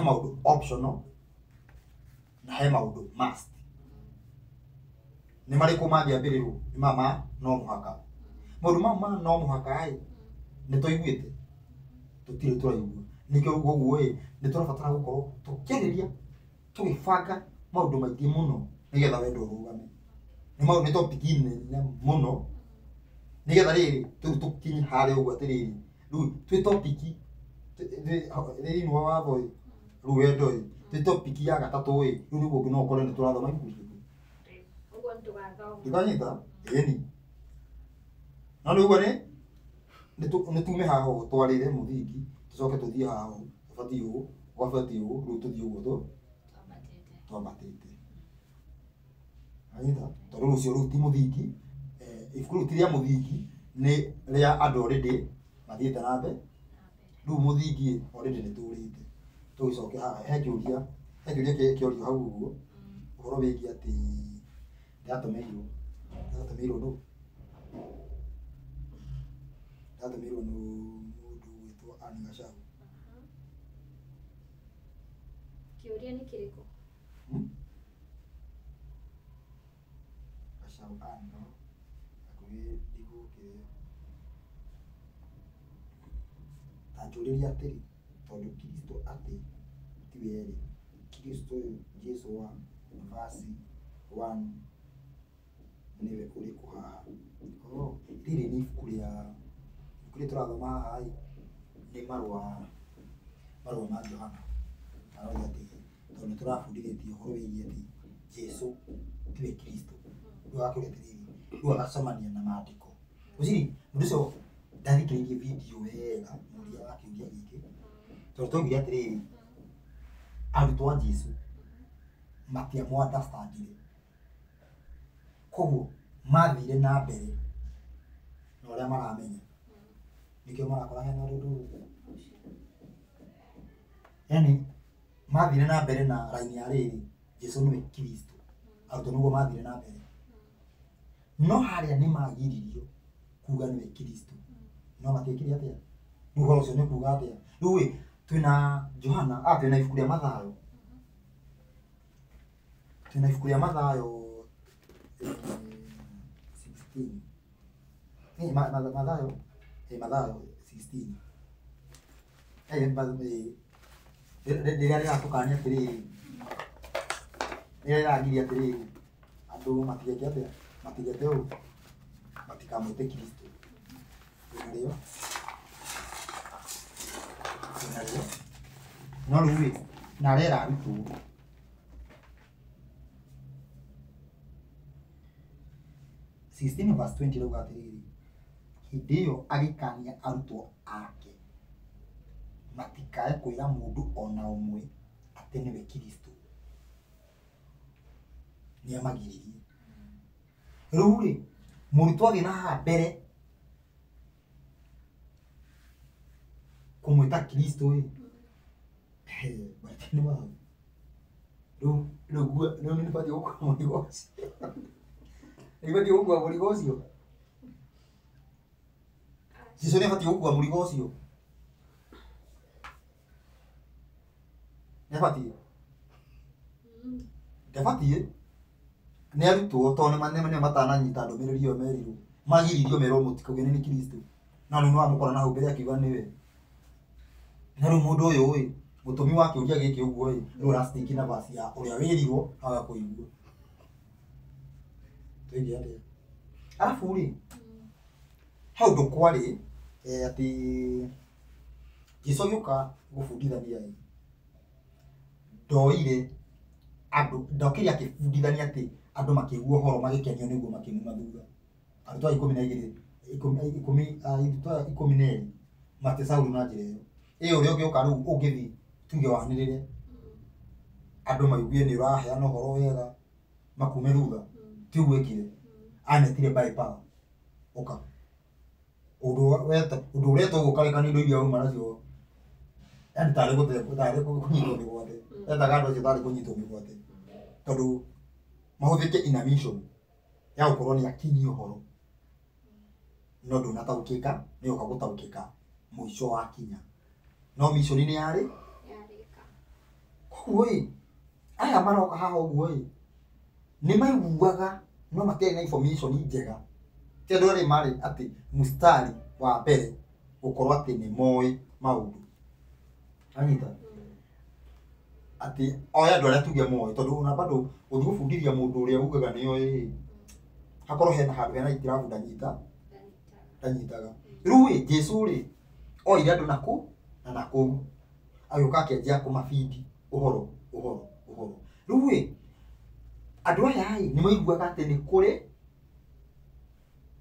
maũndũ optional na he maũndũ must nĩ marĩkũ mangĩambĩrĩrwo nĩ mama no mũhaka maũndũ mau ma no mũhaka ĩ nĩ tũiguĩte tũtirĩ tũraigua nĩkĩo ũguo ĩ nĩ tũrabatara gũkorwo tũkĩarĩria tũgĩbanga maũndũ maingĩ mũno nĩgetha wendo ũrũgame nĩ maũndũ nĩ topic nene mũno nĩgetha rĩrĩ rĩu tũkinye harĩa ũguo atĩrĩrĩ rĩu twĩ topic thĩinĩ wa watho ĩ rĩu wendo ĩ twĩ topic ya gatatũ ĩ rĩu nĩguo no ũkore nĩ tũrathoma ibuku rĩrĩkũ Ũguo nĩ tũgathoma ndikanyita ĩni no nĩ ũguo nĩ tume haha ũguo twarĩre mũthingi tũcoke tũthiĩ haha ũguo tũbatiĩ ũũ gwabatiĩ ũũ rĩu tũthiĩ ũguo twambatĩte anyita tondũ rũcio rĩu ti mũthingi ibuku rĩu ti rĩa mũthingi nĩ rĩa andũ already mathiĩte na mbere rĩu mũthingi already nĩ tũrĩte tũgĩcoke haha he kĩũria kĩorio hau ũguo ũhoro wĩgiĩ atĩ ndatũmĩirwo nũ ndatũmĩirwo nĩ mũndũ ũgwĩtwo Anne Gachau. Kĩũria nĩ kĩrĩkũ? Gachau Anne no hakuhĩ ndigũkĩrĩa ta njũrĩrie atĩrĩ tondũ Kristo atĩ tiwe rĩ Kristo ũyũ Jesu wa verse 1 nĩwe ũrĩkũ haha oh rĩrĩ nĩ ibuku rĩa ibuku rĩrĩ tũrathoma haha ĩ nĩ marũa ma Johana arauga atĩ tondũ nĩ tũrabundithĩtie ũhoro wĩgiĩ atĩ Jesu tiwe Kristo rĩu agakĩũria atĩrĩrĩ rĩu agacemania na maandĩko ũciri mũndũ ũcio ndathikĩrĩirie video wega mũria wa kĩũria gĩkĩ tondũ twaugire atĩrĩrĩ arutwo a Jesu matiamũ understandire koguo mathire na mbere na ũrĩa maramenya nĩkĩo marakora hena ũndũ yani mathire na mbere na raini ya rĩrĩ Jesu nĩwe Kristo arutwo nĩguo mathire na mbere No harĩa nĩ magiririo kuga nĩwe Kristo. No matiekire atĩa? Rĩu ũhoro ũcio nĩ kuga atĩa? Rĩu ĩ twĩna Johana, twĩna ibuku rĩa Mathayo. Twĩna ibuku rĩa Mathayo 16. Mathayo, Mathayo 16. Rĩrĩa rĩratũkania atĩrĩrĩ, rĩrĩa rĩragiria atĩrĩrĩ, andũ matigeke atĩa? Matigete ũũ, matikamwĩte Kristo. Twĩnarĩo. Twĩnarĩo. No rĩu ĩ, na arera arutwo. Verse 20 rauga atĩrĩrĩ, hĩndĩ ĩyo agĩkania arutwo ake matikae kwĩra mũndũ ona ũmwe atĩ nĩwe Kristo. Nĩamagiririe. Rĩu rĩ, mũrutwo athiĩ na haha mbere kũmwĩta Kristo ĩ, nĩ waũ. Rĩu rĩu nĩ batiĩ gũkua mũrigo ũcio. Nĩ batiĩ gũkua mũrigo ũcio. Jesũ nĩ abatiĩ gũkua mũrigo ũcio. Nĩ abatiĩ? Ndabatiĩ. Nĩ arutwo tondũ nĩ matananyita ndũmĩrĩri ĩyo merirwo. Magiririo merwo mũtikauge nĩ Kristo. No rĩu nĩwamũkora na hau mbere akiuga nĩwe. Na rĩu mũndũ ũyũ ĩ, mũtũmi wa kĩũria gĩkĩ ũguo ĩ, rĩu ũracitiki na verse ya ũrĩa wĩrirwo aga kũigua. Tũige atĩa? Arabu rĩ, he ũndũ kwarĩ atĩ Jesũ agĩũka gũbundithania ĩ, ndoire andũ, ndokire akĩbundithania atĩ andũ makĩigua ũhoro magĩkenio nĩguo makĩmuma thutha. Arutwo aya 12, arutwo aya 12 maticaũrirwo na njĩra ĩyo. Ĩ ũrĩa ũngĩũka rĩu ũngĩthiĩ tuge wanĩrĩre, andũ maigue nĩ ũraheana ũhoro wega, makume thutha. Ti ũguo ekire. Ametire by power. Ũka. Ũndũ ũretwo ũguo ũkarekania indo iria wauma nacio. Yaani tarĩ tarĩ kũnyitwo mĩgwate. Etaga andũ acio tarĩ kũnyitwo mĩgwate. Tondũ mahũthĩke in a mission ya gũkorwo nĩ akinyia ũhoro. No ndũnataũkĩka, nĩ ũka gũtaũkĩka mũico wakinya. No mission nĩ yarĩ? Yarĩka. Koguo ĩ, aya maroka haha ũguo ĩ, nĩ maiguaga no matiarĩ na information njega. Ti andũ arĩa marĩ atĩ mstari wa mbere gũkorwo atĩ nĩ moĩ maũndũ. Anyita? Atĩ oya andũ arĩa tuge moĩ tondũ ona bado ũthiĩ gũbundithia mũndũ ũrĩa ugaga nĩ oĩ ĩ, hakorwo hena handũ hena itirabu ndanyita, ndanyitaga. Rĩu ĩ, Jesũ rĩ, oire andũ nakũ na nakũu. Agĩũka akĩanjia kũmabindi ũhoro, ũhoro, ũhoro. Rĩu ĩ, andũ aya ĩ, nĩ maiguaga atĩ nĩ kũrĩ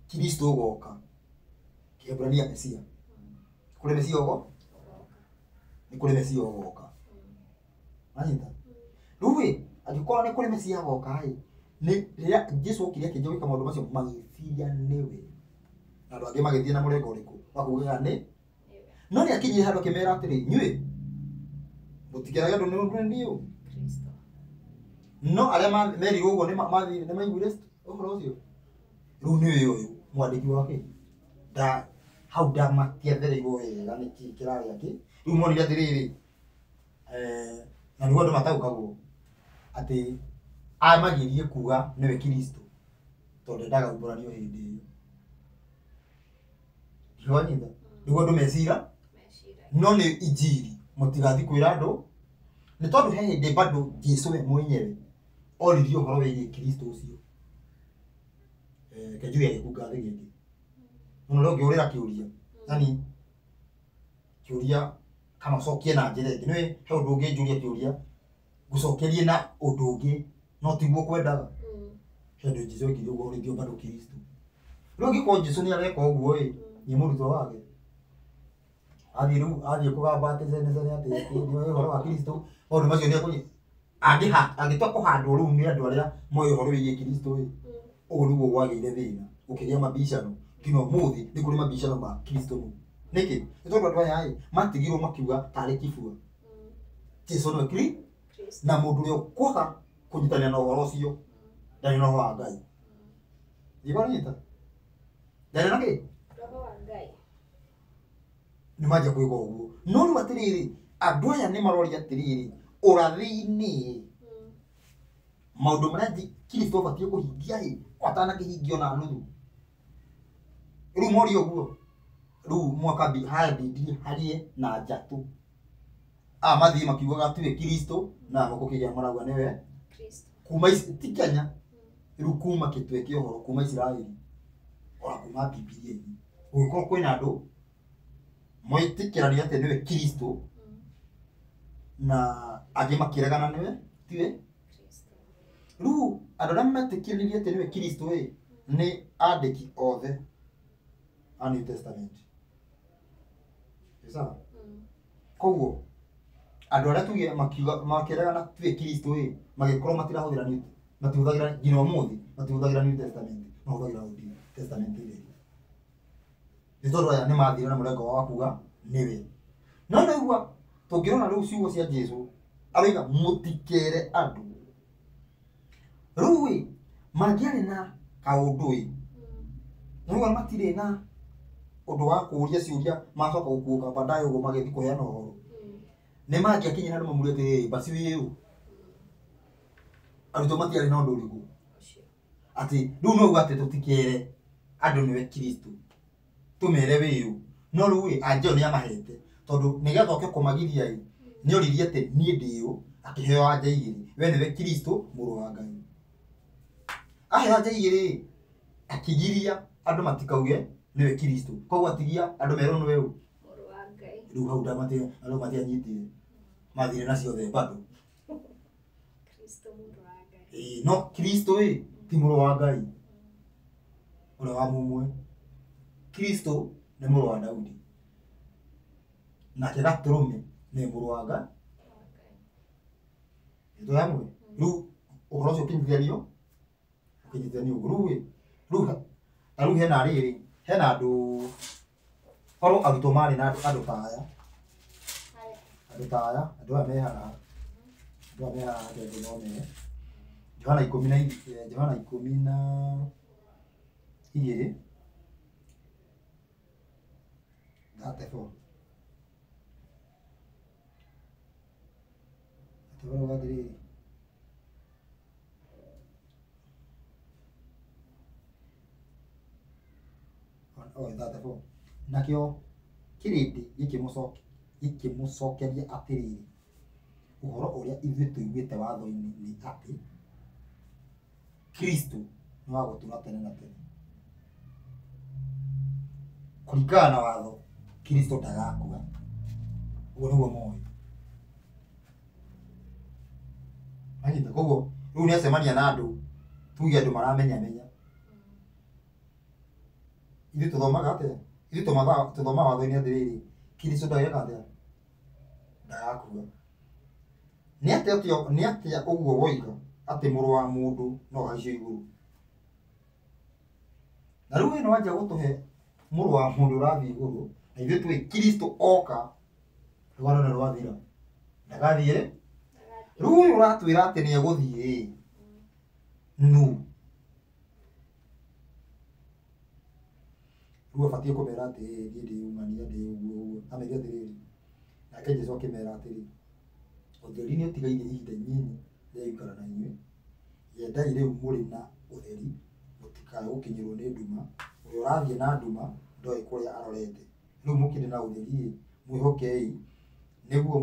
Kristo ũgoka. Kĩhibirania Mesia. Kũrĩ Mesia ũgo? Nĩ kũrĩ Mesia ũgoka. Anyita? Rĩu ĩ, angĩkorwo nĩ kũrĩ Mesia agoka ĩ, nĩ rĩrĩa Jesũ okire akĩanjia gwĩka maũndũ macio magĩciria nĩwe. Na andũ angĩ magĩthiĩ na mũrengo ũrĩkũ? Wa kugaga nĩ? No nĩ akinyire handũ akĩmera atĩrĩ, inyuĩ mũtikerage andũ nĩ niĩ ũ. Kristo. No arĩa merirwo ũguo nĩ mathire nĩ maiguire ũhoro ũcio. Rĩu nĩwe ũyũ mwandĩki wa kĩ? Nda hau ndamatiathereirwo wega nĩ kĩ kĩrarĩ akĩ. Rĩu monire atĩrĩrĩ, na nĩguo andũ mataũkagwo atĩ amagirie kuga nĩwe Kristo tondũ ndendaga umbũranio hĩndĩ ĩyo. Nĩwanyita? Nĩguo andũ mecira no nĩ injiri mũtigathiĩ kwĩra andũ nĩ tondũ he hĩndĩ bado Jesũ we mwenyewe oririe ũhoro wĩgiĩ Kristo ũcio. Ke njuge agĩkunga thĩ gĩkĩ. Mũno ũrĩa ũngĩũrĩra kĩũria, yani kĩũria kana ũcokie na njĩra ĩngĩ. Nĩũĩ he ũndũ ũngĩnjũria kĩũria ngũcokerie na ũndũ ũngĩ no tiguo kwendaga. He ũndũ Jesũ ekire ũguo orĩtio bado Kristo. Rĩu angĩkorwo Jesũ nĩ areka ũguo ĩ, nĩ mũrutwo wake. Athiĩ rĩu athiĩ kũgamba atĩ cene cene atĩ nĩoĩ ũhoro wa Kristo, maũndũ macio nĩ ekũnyi angĩtua kũhandwo rĩu nĩ andũ arĩa moĩ ũhoro wĩgiĩ Kristo ĩ, ũguo nĩguo gwagĩire thĩna, gũkĩgĩa mabicano. Nginya ũmũthĩ nĩ kũrĩ mabicano ma Kristo nũ. Nĩkĩ? Nĩ tondũ andũ aya ĩ, matigirwo makiuga tarĩ kibua. Jesũ nĩwe Kristo. Na mũndũ ũrĩa ũkwaga kũnyitanĩra na ũhoro ũcio ndarĩ na ũhoro wa Ngai. Igoranyita ndarĩ na kĩ Roho wa Ngai. Nĩ manjia kwĩka ũguo no rĩu atĩrĩrĩ andũ aya nĩ maroria atĩrĩrĩ ũrathi-inĩ maũndũ marĩa Kristo abatiĩ kũhingia ĩ atanakĩhingia ona nuthu rĩu moria ũguo rĩu mwaka hambindire harie na njatũ aya mathiĩ makiugaga tiwe Kristo na gũkũ marauga nĩwe Kristo. Kuma ti Kenya rĩu kuma kĩtwe kĩa ũhoro kuma Isiraeli ona kuma Bibilia-inĩ gũgĩkorwo kwĩna andũ mwĩtĩkĩranire atĩ nĩwe Kristo na angĩ makĩregana nĩwe tiwe Kristo. Rĩu andũ arĩa metĩkĩrire atĩ nĩwe Kristo ĩ nĩ andĩki othe a New Testament. Sawa? Koguo andũ arĩa tuge makiuga makĩregana tiwe Kristo ĩ magĩkorwo matirahũthĩra New matihũthagĩra nginya ũmũthĩ matihũthagĩra New Testament mahũthagĩra Old Testament ĩrĩa nĩ tondũ aya nĩ mathire na mũrengo wa kuga nĩwe no naigua tũngĩrora rĩu ciugo cia Jesũ aroiga mũtikere andũ rĩu ĩ mangĩarĩ na kaũndũ ĩ nĩguo matirĩ na ũndũ wa kũũria ciũria macoka gũkuũka baadaye ũguo magĩthiĩ kũheana ũhoro nĩ mangĩakinyire andũ mamũrie atĩrĩrĩ basi wĩ ũ arutwo matiarĩ na ũndũ ũrĩkũ atĩ rĩu no uga atĩ tũtikere andũ nĩwe Kristo tũmere wĩ ũ no rĩu ĩ anja ĩyo nĩ amahete tondũ nĩgetha oke kũmagiria ĩ nĩ oririe atĩ niĩ ndĩ ũ akĩheo anja igĩrĩ we nĩwe Kristo mũrũ wa Ngai aheo anja igĩrĩ ĩ akĩgiria andũ matikauge nĩwe Kristo koguo atigia andũ merwo nĩwe ũ Mũrũ wa Ngai. Rĩu hau andũ matianyitire mathire na ciothe bado Kristo mũrũ wa Ngai. No Kristo ĩ ti mũrũ wa Ngai ũrĩa wa mũmwe Kristo nĩ mũrũ wa Daudi nake gatũrũme nĩ mũrũ wa Ngai ĩtũ hamwe rĩu ũhoro ũcio ũkĩnyitithanio ũguo rĩu ĩ rĩu ta rĩu hena rĩrĩ hena andũ korwo arutwo marĩ na andũ ta aya andũ aya me haha andũ no me Johana 12 34 34 atĩrĩrĩ oh 34 nakĩo kĩrĩndĩ gĩkĩmũcokeria atĩrĩrĩ ũhoro ũrĩa ithuĩ tũiguĩte watho-inĩ nĩ atĩ Kristo nĩ wa gũtũũra tene na tene kũringana na watho Kristo ndagakua ũguo nĩguo moĩ anyita koguo rĩu nĩ acemania na andũ tuge andũ maramenyamenya ithuĩ tũthomaga atĩa ithuĩ tũthomaga watho-inĩ atĩrĩrĩ Kristo ndageka atĩa ndagakua nĩ atĩa ũguo woiga atĩ mũrũ wa mũndũ no ahaicio igũrũ na rĩu ĩno wanjia gũtũhe mũrũ wa mũndũ ũrathiĩ igũrũ na ithuĩ tũĩ Kristo oka rũgano nĩ rwathira ndagathiĩ rĩ rĩu ũyũ ũratwĩra atĩ nĩ egũthiĩ nũ rĩu abatiĩ kũmera atĩ niĩ ndĩ ung'ania ndĩ ũguo ũguo amerie atĩrĩrĩ nake Jesũ akĩmera atĩrĩ ũtheri nĩ ũtigaire ihinda inyinyi rĩa gũikara na inyuĩ gendai rĩu mũrĩ na ũtheri mũtikae gũkinyĩrwo nĩ nduma ũrĩa ũrathiĩ na nduma ndoĩ kũrĩa arorete rĩu mũkĩrĩ na ũtheri ĩ mwĩhokei nĩguo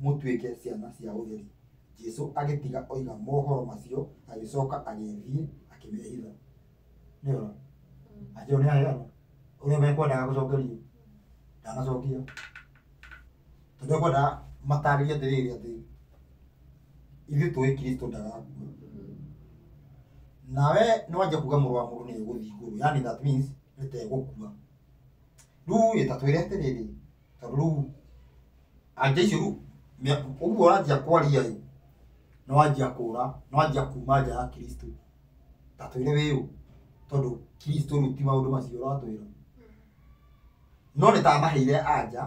mũtuĩke ciana cia ũtheri Jesũ agĩtiga oiga mohoro macio agĩcoka agĩthiĩ akĩmehitha nĩona acio nĩ aheana ũrĩa mekwendaga gũcokerio ndanacokia tondũ ekwendaga matarĩrie atĩrĩrĩ atĩ ithuĩ tũĩ Kristo ndagakua nawe nĩ wanjia kuga mũrũ wa mũndũ nĩ egũthiĩ igũrũ yani that means nĩ ta egũkua rĩu ĩ ta twĩre atĩrĩrĩ tondũ rĩu anja icio rĩu ũguo ũranjia kwaria ĩ nĩ wanjia kũra nĩ wanjia kuma nja ya Kristo ta twĩre wĩ ũ tondũ Kristo rĩu ti maũndũ macio ũratwĩra no nĩ ta maheire anja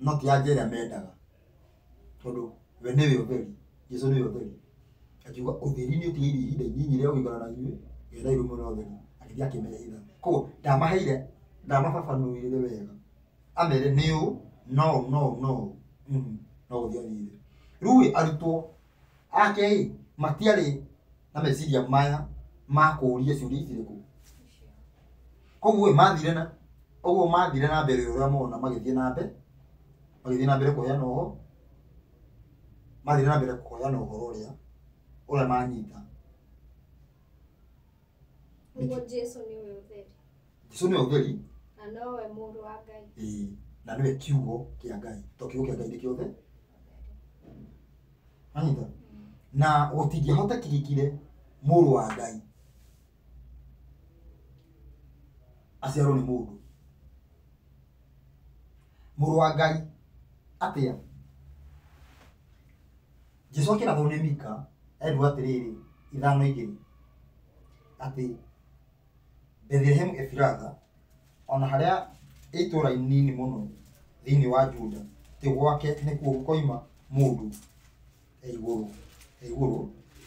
no ti anja ĩrĩa mendaga tondũ we nĩwe ũtheri Jesũ nĩwe ũtheri akiuga ũtheri nĩ ũtigairie ihinda inyinyi rĩa gũikara na inyuĩ gendai rĩu mũrĩ na ũtheri Agĩthiĩ akĩmehitha. Koguo ndamaheire ndamababanũire wega. Amere nĩ ũũ no no no. No gũthiĩ athire. Rĩu arutwo ake ĩ matiarĩ na meciria maya ma kũũria ciũria ici irĩkũ. Koguo mathire na ũguo mathire na mbere ũrĩa mona magĩthiĩ na mbere magĩthiĩ na mbere kũheana ũhoro mathire na mbere kũheana ũhoro ũrĩa ũrĩa manyita. Ũguo Jesu nĩwe ũtheri. Jesu nĩwe ũtheri na nowe mũrũ wa Ngai. Ĩĩ, na nĩwe kiugo kĩa Ngai. To kiugo kĩa Ngai nĩkĩo ũtheri. Wanyita? Na gũtingĩhotekekire mũrũ wa Ngai aciarwo nĩ mũndũ. Mũrũ wa Ngai atĩa? Jesu akĩrathwo nĩ Mika erwo atĩrĩrĩ 5:2 atĩ Bethlehem Efiratha ona harĩa itũũra inini mũno thĩinĩ wa Juda ti gwake nĩkuo gũkoima mũndũ e igũrũ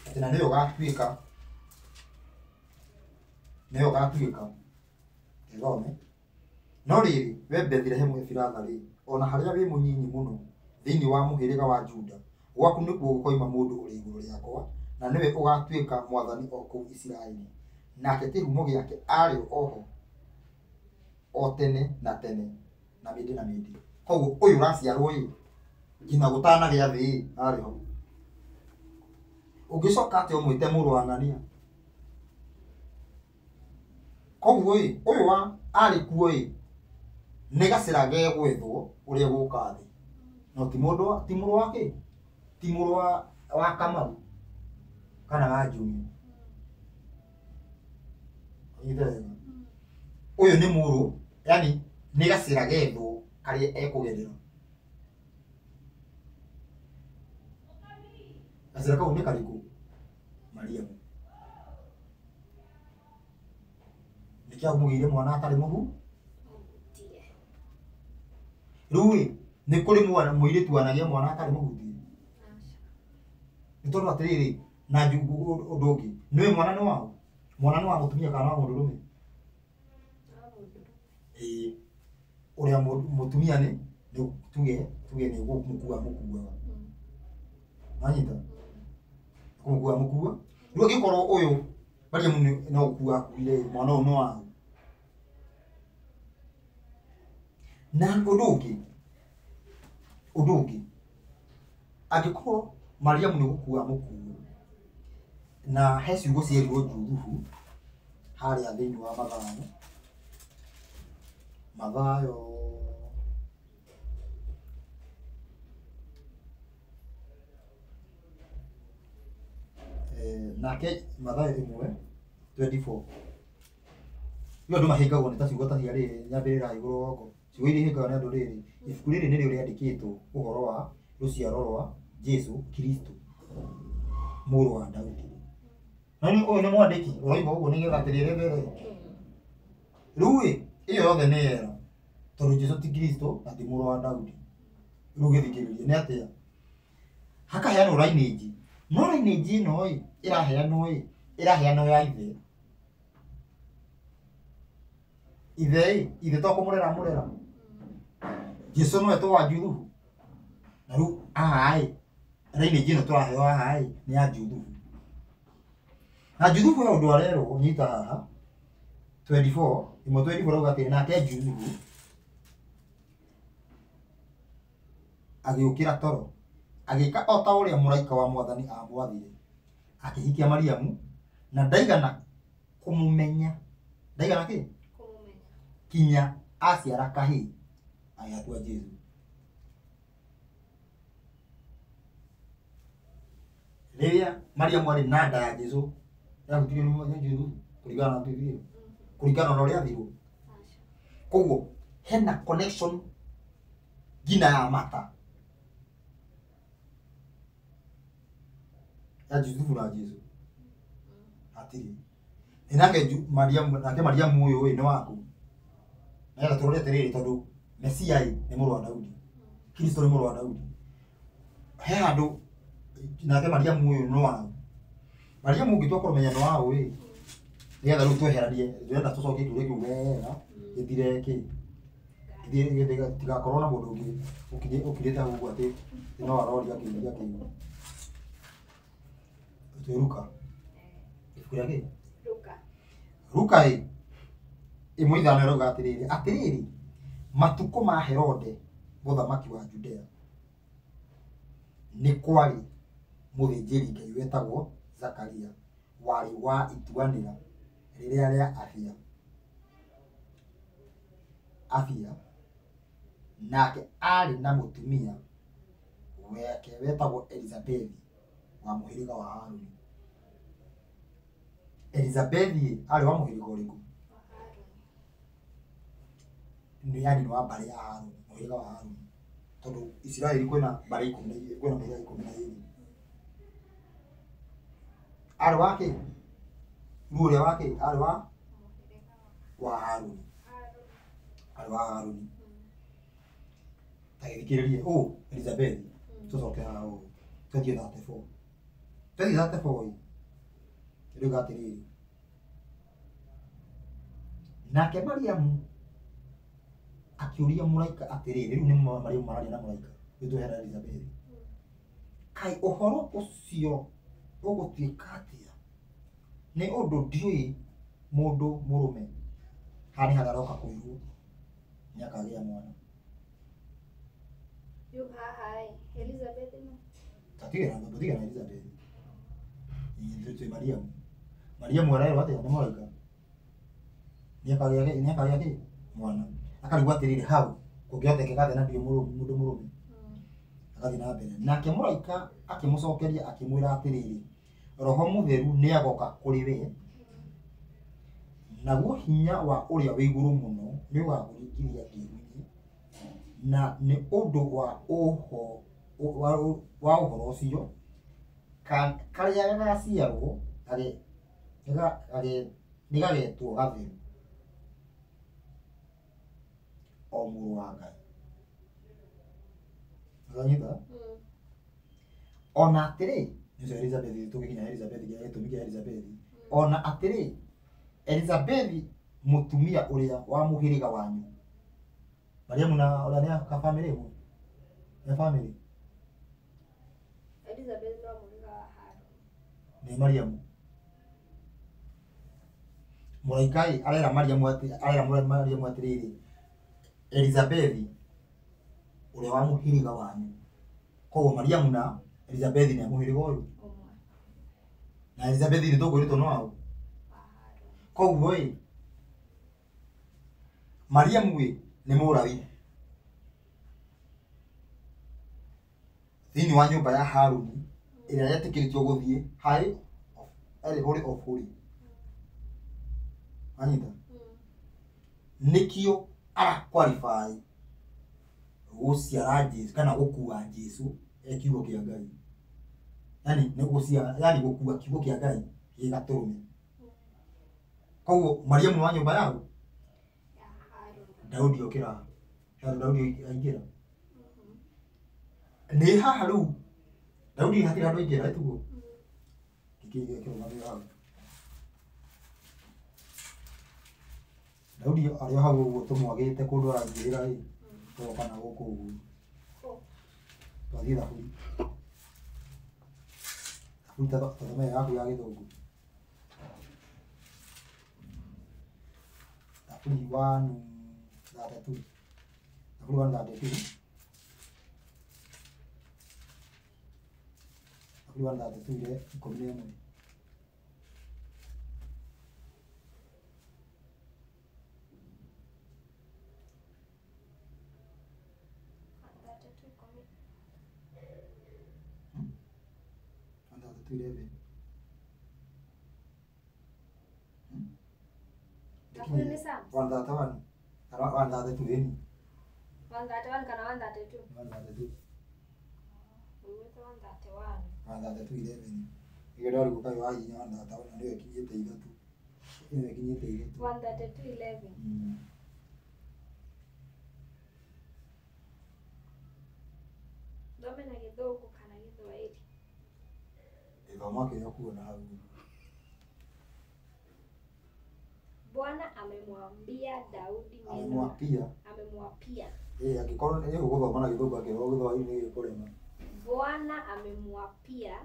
atĩ na nĩwe ũgatuĩka ĩthome no rĩrĩ we Bethlehem Efiratha rĩ ona harĩa wĩ mũnyinyi mũno thĩinĩ wa mũhĩrĩga wa Juda gwaku nĩkuo gũkoima mũndũ ũrĩ igũrũ rĩakwa na nĩwe ũgatuĩka mwathani o kũu Isiraeli nake kĩhumo gĩake arĩ oho o tene na tene na mĩndĩ na mĩndĩ. Koguo ũyũ ũraciarwo ĩ nginya gũtanagĩa thĩ ĩ arĩ ho. Ũngĩcoka atĩa ũmwĩte mũrũ wa ng'ania? Koguo ĩ ũyũ wa arĩ kuo ĩ nĩ gacĩra gegwethwo ũrĩa gũka thĩ no ti mũndũ ti mũrũ wa kĩ ti mũrũ wa Kamau kana wa Jumia. Ũnyite wega. Ũyũ nĩ mũrũ yani nĩ gacĩra gethwo karĩa ekũgerera. Gacĩra kau nĩ karĩkũ? Mariamu. Nĩkĩo amũgĩire mwana atarĩ mũhu? Rĩu ĩ nĩ kũrĩ mwana mũirĩtu wanagĩa mwana atarĩ mũhutie? Nĩ tondũ atĩrĩrĩ na ũndũ ũngĩ nĩũĩ mwana nĩ waũ? Mwana nĩ wa mũtumia kana wa mũndũrũme? Ĩĩ ũrĩa mũtumia nĩ tuge nĩ mũkua mũkuaga. Wanyita? Kũmũkua mũkua. Rĩu angĩkorwo ũyũ Mariamu no gũkua akuire mwana ũyũ no waũ? Na ũndũ ũngĩ angĩkorwo Mariamu nĩ gũkua mũkuo na he ciugo cierirwo Juthubu harĩa thĩinĩ wa Mathayo Mathayo nake Mathayo 1:24 rĩu andũ mahĩngagwo nĩ ta ciugo ta cia rĩrĩ nyambĩrĩra igũrũ gongo ciugo iria ihĩngagwo nĩ andũ rĩrĩ ibuku rĩrĩ nĩrĩo rĩandĩkĩtwo ũhoro wa rũciaro rwa Jesu Kristo mũrũ wa Daudi. Na nĩ ũyũ nĩ mwandĩki ũroiga ũguo nĩgetha atĩrĩrĩ rĩu ĩ ĩyo yothe nĩ era tondũ Jesu ti Kristo na ti mũrũ wa Daudi. Rĩu gĩthikĩrĩrie nĩ atĩa hakaheanwo lineage no lineage ĩno ĩ ĩraheanwo ya ithe ithe ĩ ithe to kũmũrera mũrera Jesu no etwo wa Juthubu na rĩu haha ĩ lineage ĩno tũraheo haha ĩ nĩ ya Juthubu na Juthubu he ũndũ arerwo nyita haha 24 ĩmwe 24 rauga atĩ nake Juthubu agĩũkĩra toro agĩka o ta ũrĩa mũraika wa mwathani aamwathire akĩhikia Mariamu na ndaigana kũmũmenya ndaigana kĩ kinya aciara kahĩĩ agĩgatua Jesu. Rĩrĩa Mariamu arĩ na nda ya Jesu yahutirio nĩ Juthubu kũringana na Bibilia kũringana na ũrĩa athirwo. Koguo hena connection nginya ya mata ya Juthubu na Jesu hatirĩ. Nake Mariamu nake Mariamu ũyũ ĩ nĩ waku nĩgetha tũrore atĩrĩrĩ tondũ Mesia ĩ nĩ mũrũ wa Daudi Kristo nĩ mũrũ wa Daudi he handũ nake Mariamu ũyũ nĩ waũ Mariamu ũngĩtua kũmenya nĩ waũ ĩ Nĩgetha rĩu tweheranie, ndĩrenda tũcokie kĩũria kĩu wega, gĩthire kĩ gĩthiĩ tigakorwo na mũndũ ũngĩ ũkirĩte hau ũguo atĩ no aroria kĩũria kĩu. Twĩ Luka. Ibuku rĩa kĩ? Luka. Luka ĩ 1:5 ĩrauga atĩrĩrĩ, atĩrĩrĩ, matukũ ma Herode mũthamaki wa Judea, nĩ kwarĩ mũthĩnjĩri Ngai wetagwo Zakaria, warĩ wa ituanĩra rĩrĩa rĩa Abia. Abia, nake aarĩ na mũtumia wake wetagwo Elizabethi wa mũhĩrĩga wa Haruni. Elizabethi aarĩ wa mũhĩrĩga ũrĩkũ? Wa Haruni. Nĩ yani nĩ wa mbarĩ ya Haruni, mũhĩrĩga wa Haruni. Tondũ Isiraeli kwĩna mbarĩ 12, kwĩna mĩhĩrĩga 12. Aarĩ wa kĩ? Rĩu ũrĩa wa kĩ? Aarĩ wa Mũhĩrĩga wa Haruni. Haruni. Aarĩ wa Haruni. Ta gĩthikĩrĩrie, ũ Elizabethi, tũcoke haha ũũ. Twathiĩ 34. Twathiĩ 34 ĩ, ĩrauga atĩrĩrĩ, nake Mariamu akĩũria mũraika atĩrĩrĩ, rĩu nĩ Mariamu mararia na mũraika, rĩu twehera Elizabethi. Kaĩ ũhoro ũcio ũgũtuĩka atĩa? Nĩ ũndũ ndiũĩ mũndũ mũrũme. Haha nĩ harĩa aroka kwĩrwo nĩakagĩa mwana. Rĩu haha ĩ, Elizabeth no. Tũtigana na Elizabethi. Ithuĩ twĩ Mariamu. Mariamu arerwo atĩa nĩ mũraika? Nĩakagĩa kĩ? Mwana. Akarigwo atĩrĩrĩ, hau kũngĩhotekeka atĩa na ndiũĩ mũndũ mũrũme? Agathiĩ na mbere. Nake mũraika akĩmũcokeria akĩmwĩra atĩrĩrĩ, Roho Mũtheru nĩagoka kũrĩ we, naguo hinya wa ũrĩa wĩ igũrũ mũno nĩũgakũringithia kĩĩruru, na nĩ ũndũ wa ũhoro ũcio, karĩa gagaciarwo nĩgagetwo gatheru, o Mũrũ wa Ngai. Ũranyita? Ona atĩrĩ, nĩcio Elizabethi, tũgĩkinya Elizabethi, kĩrĩa gĩtũmi kĩa Elizabethi. Ona atĩrĩ, Elizabethi mũtumia ũrĩa wa mũhĩrĩga wanyu. Mariamu na ũrĩa nĩ a bamĩrĩ ĩmwe? Nĩ a bamĩrĩ? Elizabeth no mũhĩrĩga wa Haruni. Nĩ Mariamu. Mũraika ĩ arera Mariamu atĩ arera Mariamu atĩrĩrĩ, Elizabethi ũrĩa wa mũhĩrĩga wanyu. Koguo Mariamu na Elizabethi nĩ a mũhĩrĩga ũyũ. Ũmwe. Na Elizabethi nĩ tũkwĩrĩtwo no aũ. Wa Haruni. Koguo ĩ Mariamu ĩ nĩ Mũlawi. Thĩinĩ wa nyũmba ya Haruni ĩrĩa yetĩkĩrĩtio gũthiĩ high of holy of holy. Wanyita? Nĩkĩo ara qualify gũciara Jesu kana gũkua Jesu e kiugo kĩa Ngai. Yani nĩ gũciara, yani gũkua kiugo kĩa Ngai gĩ gatũrũme. Koguo Mariamu wa nyũmba yao Ya Haruni. Daudi okĩra. Handũ Daudi aingĩra. Nĩ haha rĩu Daudi hatirĩ handũ aingĩra ĩtiguo. Kĩrũgamĩrĩra hau. Daudi arĩ o hau ũguo tũmwagĩte kũndũ araingĩrĩra ĩ. Tũgoka na gũkũ ũguo. Twathiĩ Thaburi. Thaburi tathoma ĩyo yaku ya Gĩthũngũ. Thaburi 132. Thaburi 132. Thaburi 132 ile 11. 132:11. Thaburi nĩ Psalms? 131. Kana 132 ĩni. 131 kana 132? 132. Wĩguĩte 131. 132:11. Nĩkĩo ndarigwo kaĩ wahihinya 131 nĩyo ĩkinyĩte ithatũ. Ĩno ĩkinyĩte ithatũ. 132:11. Thome na Gĩthũngũ kana Gĩthwaĩri? Gĩthoma kĩrĩa ũkuona hau. Bwana amemwambia Daudi neno. Amemwapia. Amemwapia. Angĩkorwo nĩ gũthoma na gĩthũngũ angĩkorwo gĩthweri nĩ gĩkũrema. Bwana amemwapia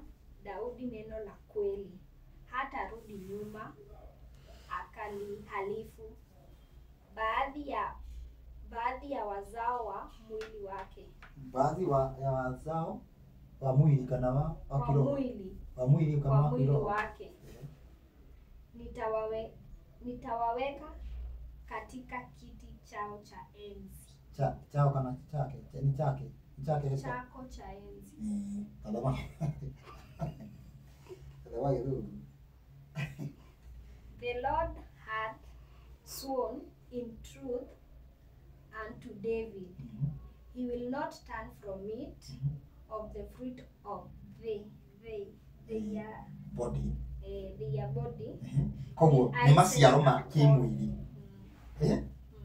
Daudi neno la kweli, hatarudi nyuma akalihalifu. Baadhi ya wazao wa mwili wake. Baadhi ya wazao wa mwili kana wa kiroho. Wa mwili kana wa kiroho wake. Nitawaweka katika kiti chao cha enzi. Chao kana chake, ni chake, ni chake chako cha enzi. Tazama. Tazama kidogo. The Lord hath sworn in truth unto David. He will not turn from it. Of the fruit of their body. Their body. Koguo ni maciaro ma kimwiri.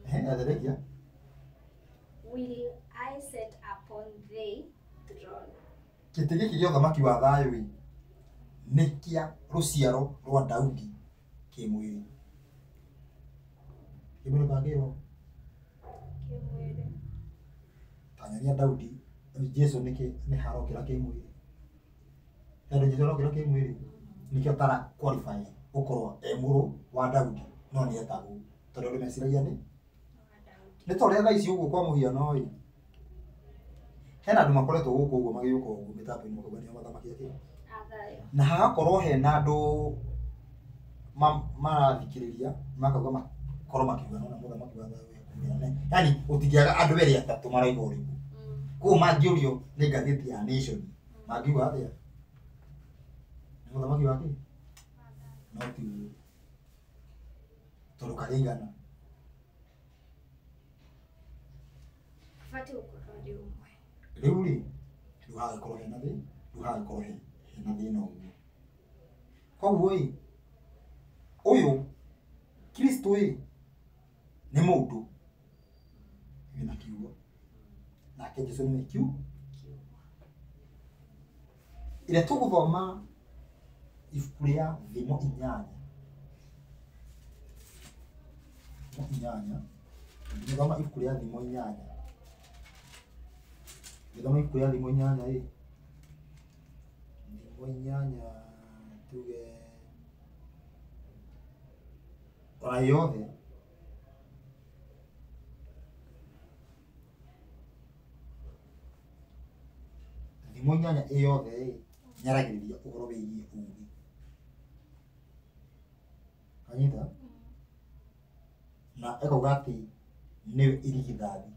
Atherekia. Will I set upon thy throne. Gĩtĩ gĩkĩ gĩa ũthamaki wa thayũ nĩ kĩa rũciaro rwa Daudi kĩmwĩrĩ. Kĩmwĩrĩ kana kĩroho? Kĩmwĩrĩ. Tanyonia Daudi, Jesu nĩkĩ nĩ harokĩra kĩmwĩrĩ. Tondũ Jesu arokĩra kĩmwĩrĩ nĩkĩo tara qualify gũkorwo e mũrũ wa Daudi no nĩ etagwo tondũ andũ meciragia nĩ ta ũrĩa thaa ici ũguo kwa mũhiano ĩ hena andũ makoretwo gũkũ ũguo magĩũka ũguo mĩtambo-inĩ makauga nĩo mathamaki a kĩ na hagakorwo hena andũ marathikĩrĩria makauga makorwo makiuga nona mũthamaki wa thayũ ekũrĩa yani ũtingĩaga andũ erĩ atatũ marauga ũrĩkũ. Koguo mangĩũrio nĩ ngathĩti ya Nation mangiuga atĩa? Nĩ mũthamaki wa kĩ? No ti ũguo tondũ karĩ igana batiĩ gũkorwo arĩ ũmwe. Rĩu rĩ rĩu hagagĩkorwo hena thĩna, rĩu hagagĩkorwo hena thĩna ũguo. Koguo ĩ ũyũ Kristo ĩ nĩ mũndũ wĩna kiugo nake Jesu nĩwe kiugo. Ĩrĩa tũgũthoma ibuku rĩa Thimo 8. Thimo 8. Tũgũthoma ibuku rĩa Thimo 8. Gĩthoma ibuku rĩa Thimo 8 ĩ. Thimo 8 tuge ona yothe Thimo 8 ĩ yothe ĩ nyaragĩrĩria ũhoro wĩgiĩ ũũgĩ. Anyita? Na ĩkauga atĩ nĩwe irigithathi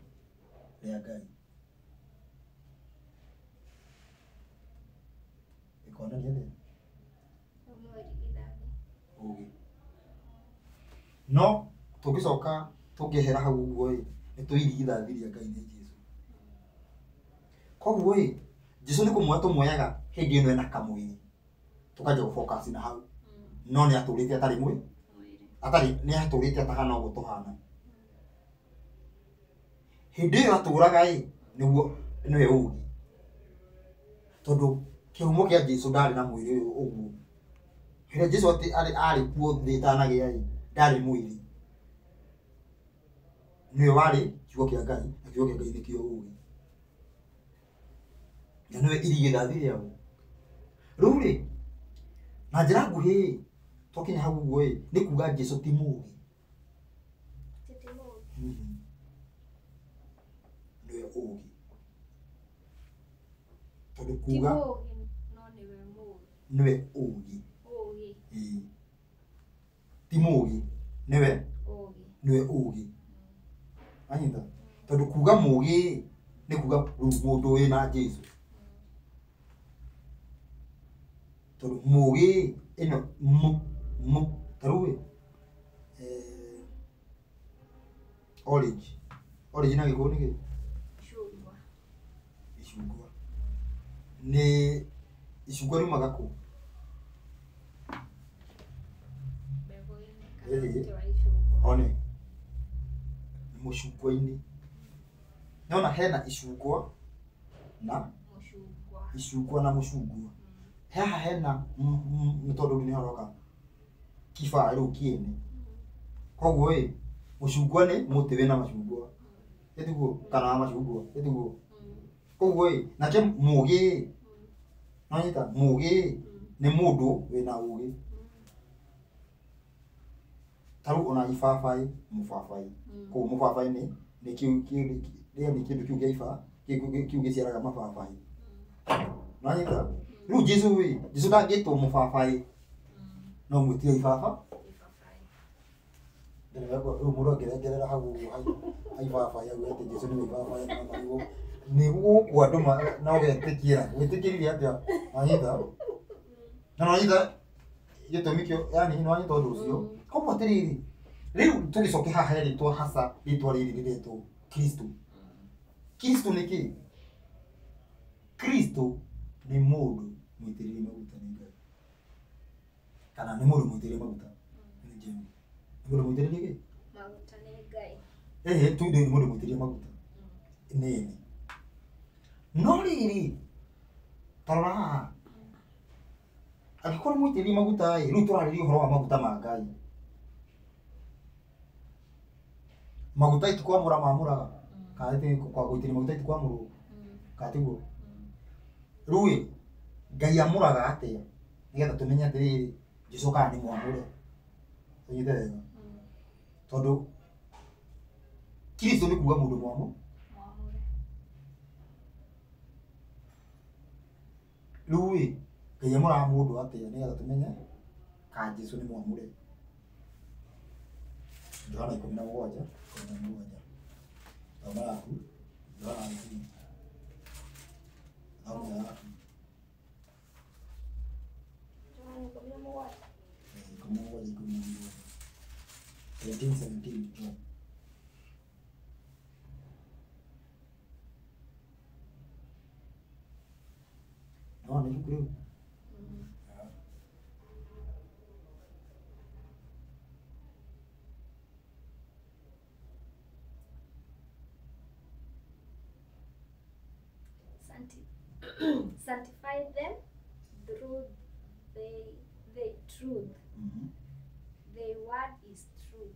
rĩa Ngai. Ĩkonania atĩa? Ũũgĩ. No tũngĩcoka tũngĩehera hau ũguo ĩ nĩ tũĩ irigithathi rĩa Ngai nĩ Jesu. Koguo ĩ Jesu nĩ kũmuoya tũmuoyaga hĩndĩ ĩno ena kamwĩrĩ tũkanjia gũ focus na hau no nĩ atũrĩte atarĩ mwĩrĩ atarĩ nĩ atũrĩte atahana ũguo tũhana. Hĩndĩ ĩyo atũraga ĩ nĩguo nĩwe ũũgĩ tondũ kĩhumo kĩa Jesu ndarĩ na mwĩrĩ ũyũ ũguo. Hĩndĩ Jesu atĩ arĩ kuo thĩ ĩtanagĩa ĩ ndarĩ mwĩrĩ nĩwe warĩ kiugo kĩa Ngai na kiugo kĩa Ngai nĩkĩo ũũgĩ na nĩwe irigithathi rĩao. Rĩu rĩ na njĩra nguhĩ twakinya hau ũguo ĩ nĩ kuga Jesu ti mũũgĩ. Nĩwe ũũgĩ tondũ kuga nĩwe ũũgĩ. Ti mũũgĩ nĩwe nĩwe ũũgĩ. Anyita? Tondũ kuga mũũgĩ nĩ kuga rĩu mũndũ wĩna Jesu. Tondũ mũũgĩ ĩno mũ ta rĩu ĩ orange. Orange na Gĩkũyũ nĩ kĩ? Icungwa. Icungwa. Nĩ icungwa riumaga kũ? Mbegũ-inĩ kana mũtĩ wa icungwa. One mũcungwa-inĩ. Nĩwona hena icungwa na mũcungwa. Icungwa na mũcungwa. Haha hena nĩ tondũ nĩ haroka kibaa rĩu kĩene. Koguo ĩ mũcungwa nĩ mũtĩ wĩna macungwa. Ĩtiguo kana macungwa ĩtiguo. Koguo ĩ nake mũgĩ ĩ nonyita mũgĩ nĩ mũndũ wĩna ũgĩ. Ta rĩu ona ibabaĩ mũbabaĩ. Koguo mũbabaĩ nĩ kĩu nĩ kĩndũ kĩu kĩa iba kĩu gĩciaraga mababaĩ. Nonyita rĩu Jesu ĩ Jesu ndangĩtwo mũbabaĩ no mwĩtire ibaba. Rĩu mũndũ angĩrengerera hau ũguo ibabaĩ auge atĩ Jesu nĩwe ibabaĩ no marigwo nĩ gũkũ andũ no getĩkĩra wĩtĩkĩrire atĩa wanyita na nonyita gĩtũmi kĩo yani nĩwanyita ũndũ ũcio. Koguo atĩrĩrĩ rĩu tũgĩcoke haha he rĩtwa hasa rĩtwa rĩrĩ rĩretwo Kristo. Kristo nĩ kĩ? Kristo nĩ mũndũ mũitĩrĩrie maguta nĩ Ngai kana nĩ mũndũ mũitĩrĩrie maguta nĩ Ngai. Nĩ mũndũ mũitĩrĩrie kĩ? Maguta nĩ Ngai. Ĩĩ tu nĩ mũndũ mũitĩrĩrie maguta nĩ no rĩrĩ ta rora haha angĩkorwo mũitĩrĩrie maguta ĩ rĩu tũrarĩria ũhoro wa maguta ma Ngai. Maguta itikwamũra mamũraga kana gũitĩrĩria maguta itikwamũrwo kana tiguo? Rĩu ĩ Ngai amũraga atĩa nĩgetha tũmenye atĩrĩrĩ Jesu kana nĩ mwamũre. Ũnyite wega tondũ Kristo nĩ kuga mũndũ mwamũre. Rĩu ĩ Ngai amũraga mũndũ atĩa nĩgetha tũmenye kana Jesu nĩ mwamũre. Johana 17 17 thoma yaku Johana 18 thoma yaku Johana 17 17 17 17 John. No nĩ ibuku rĩu. Sanctify them through the truth. The word is true.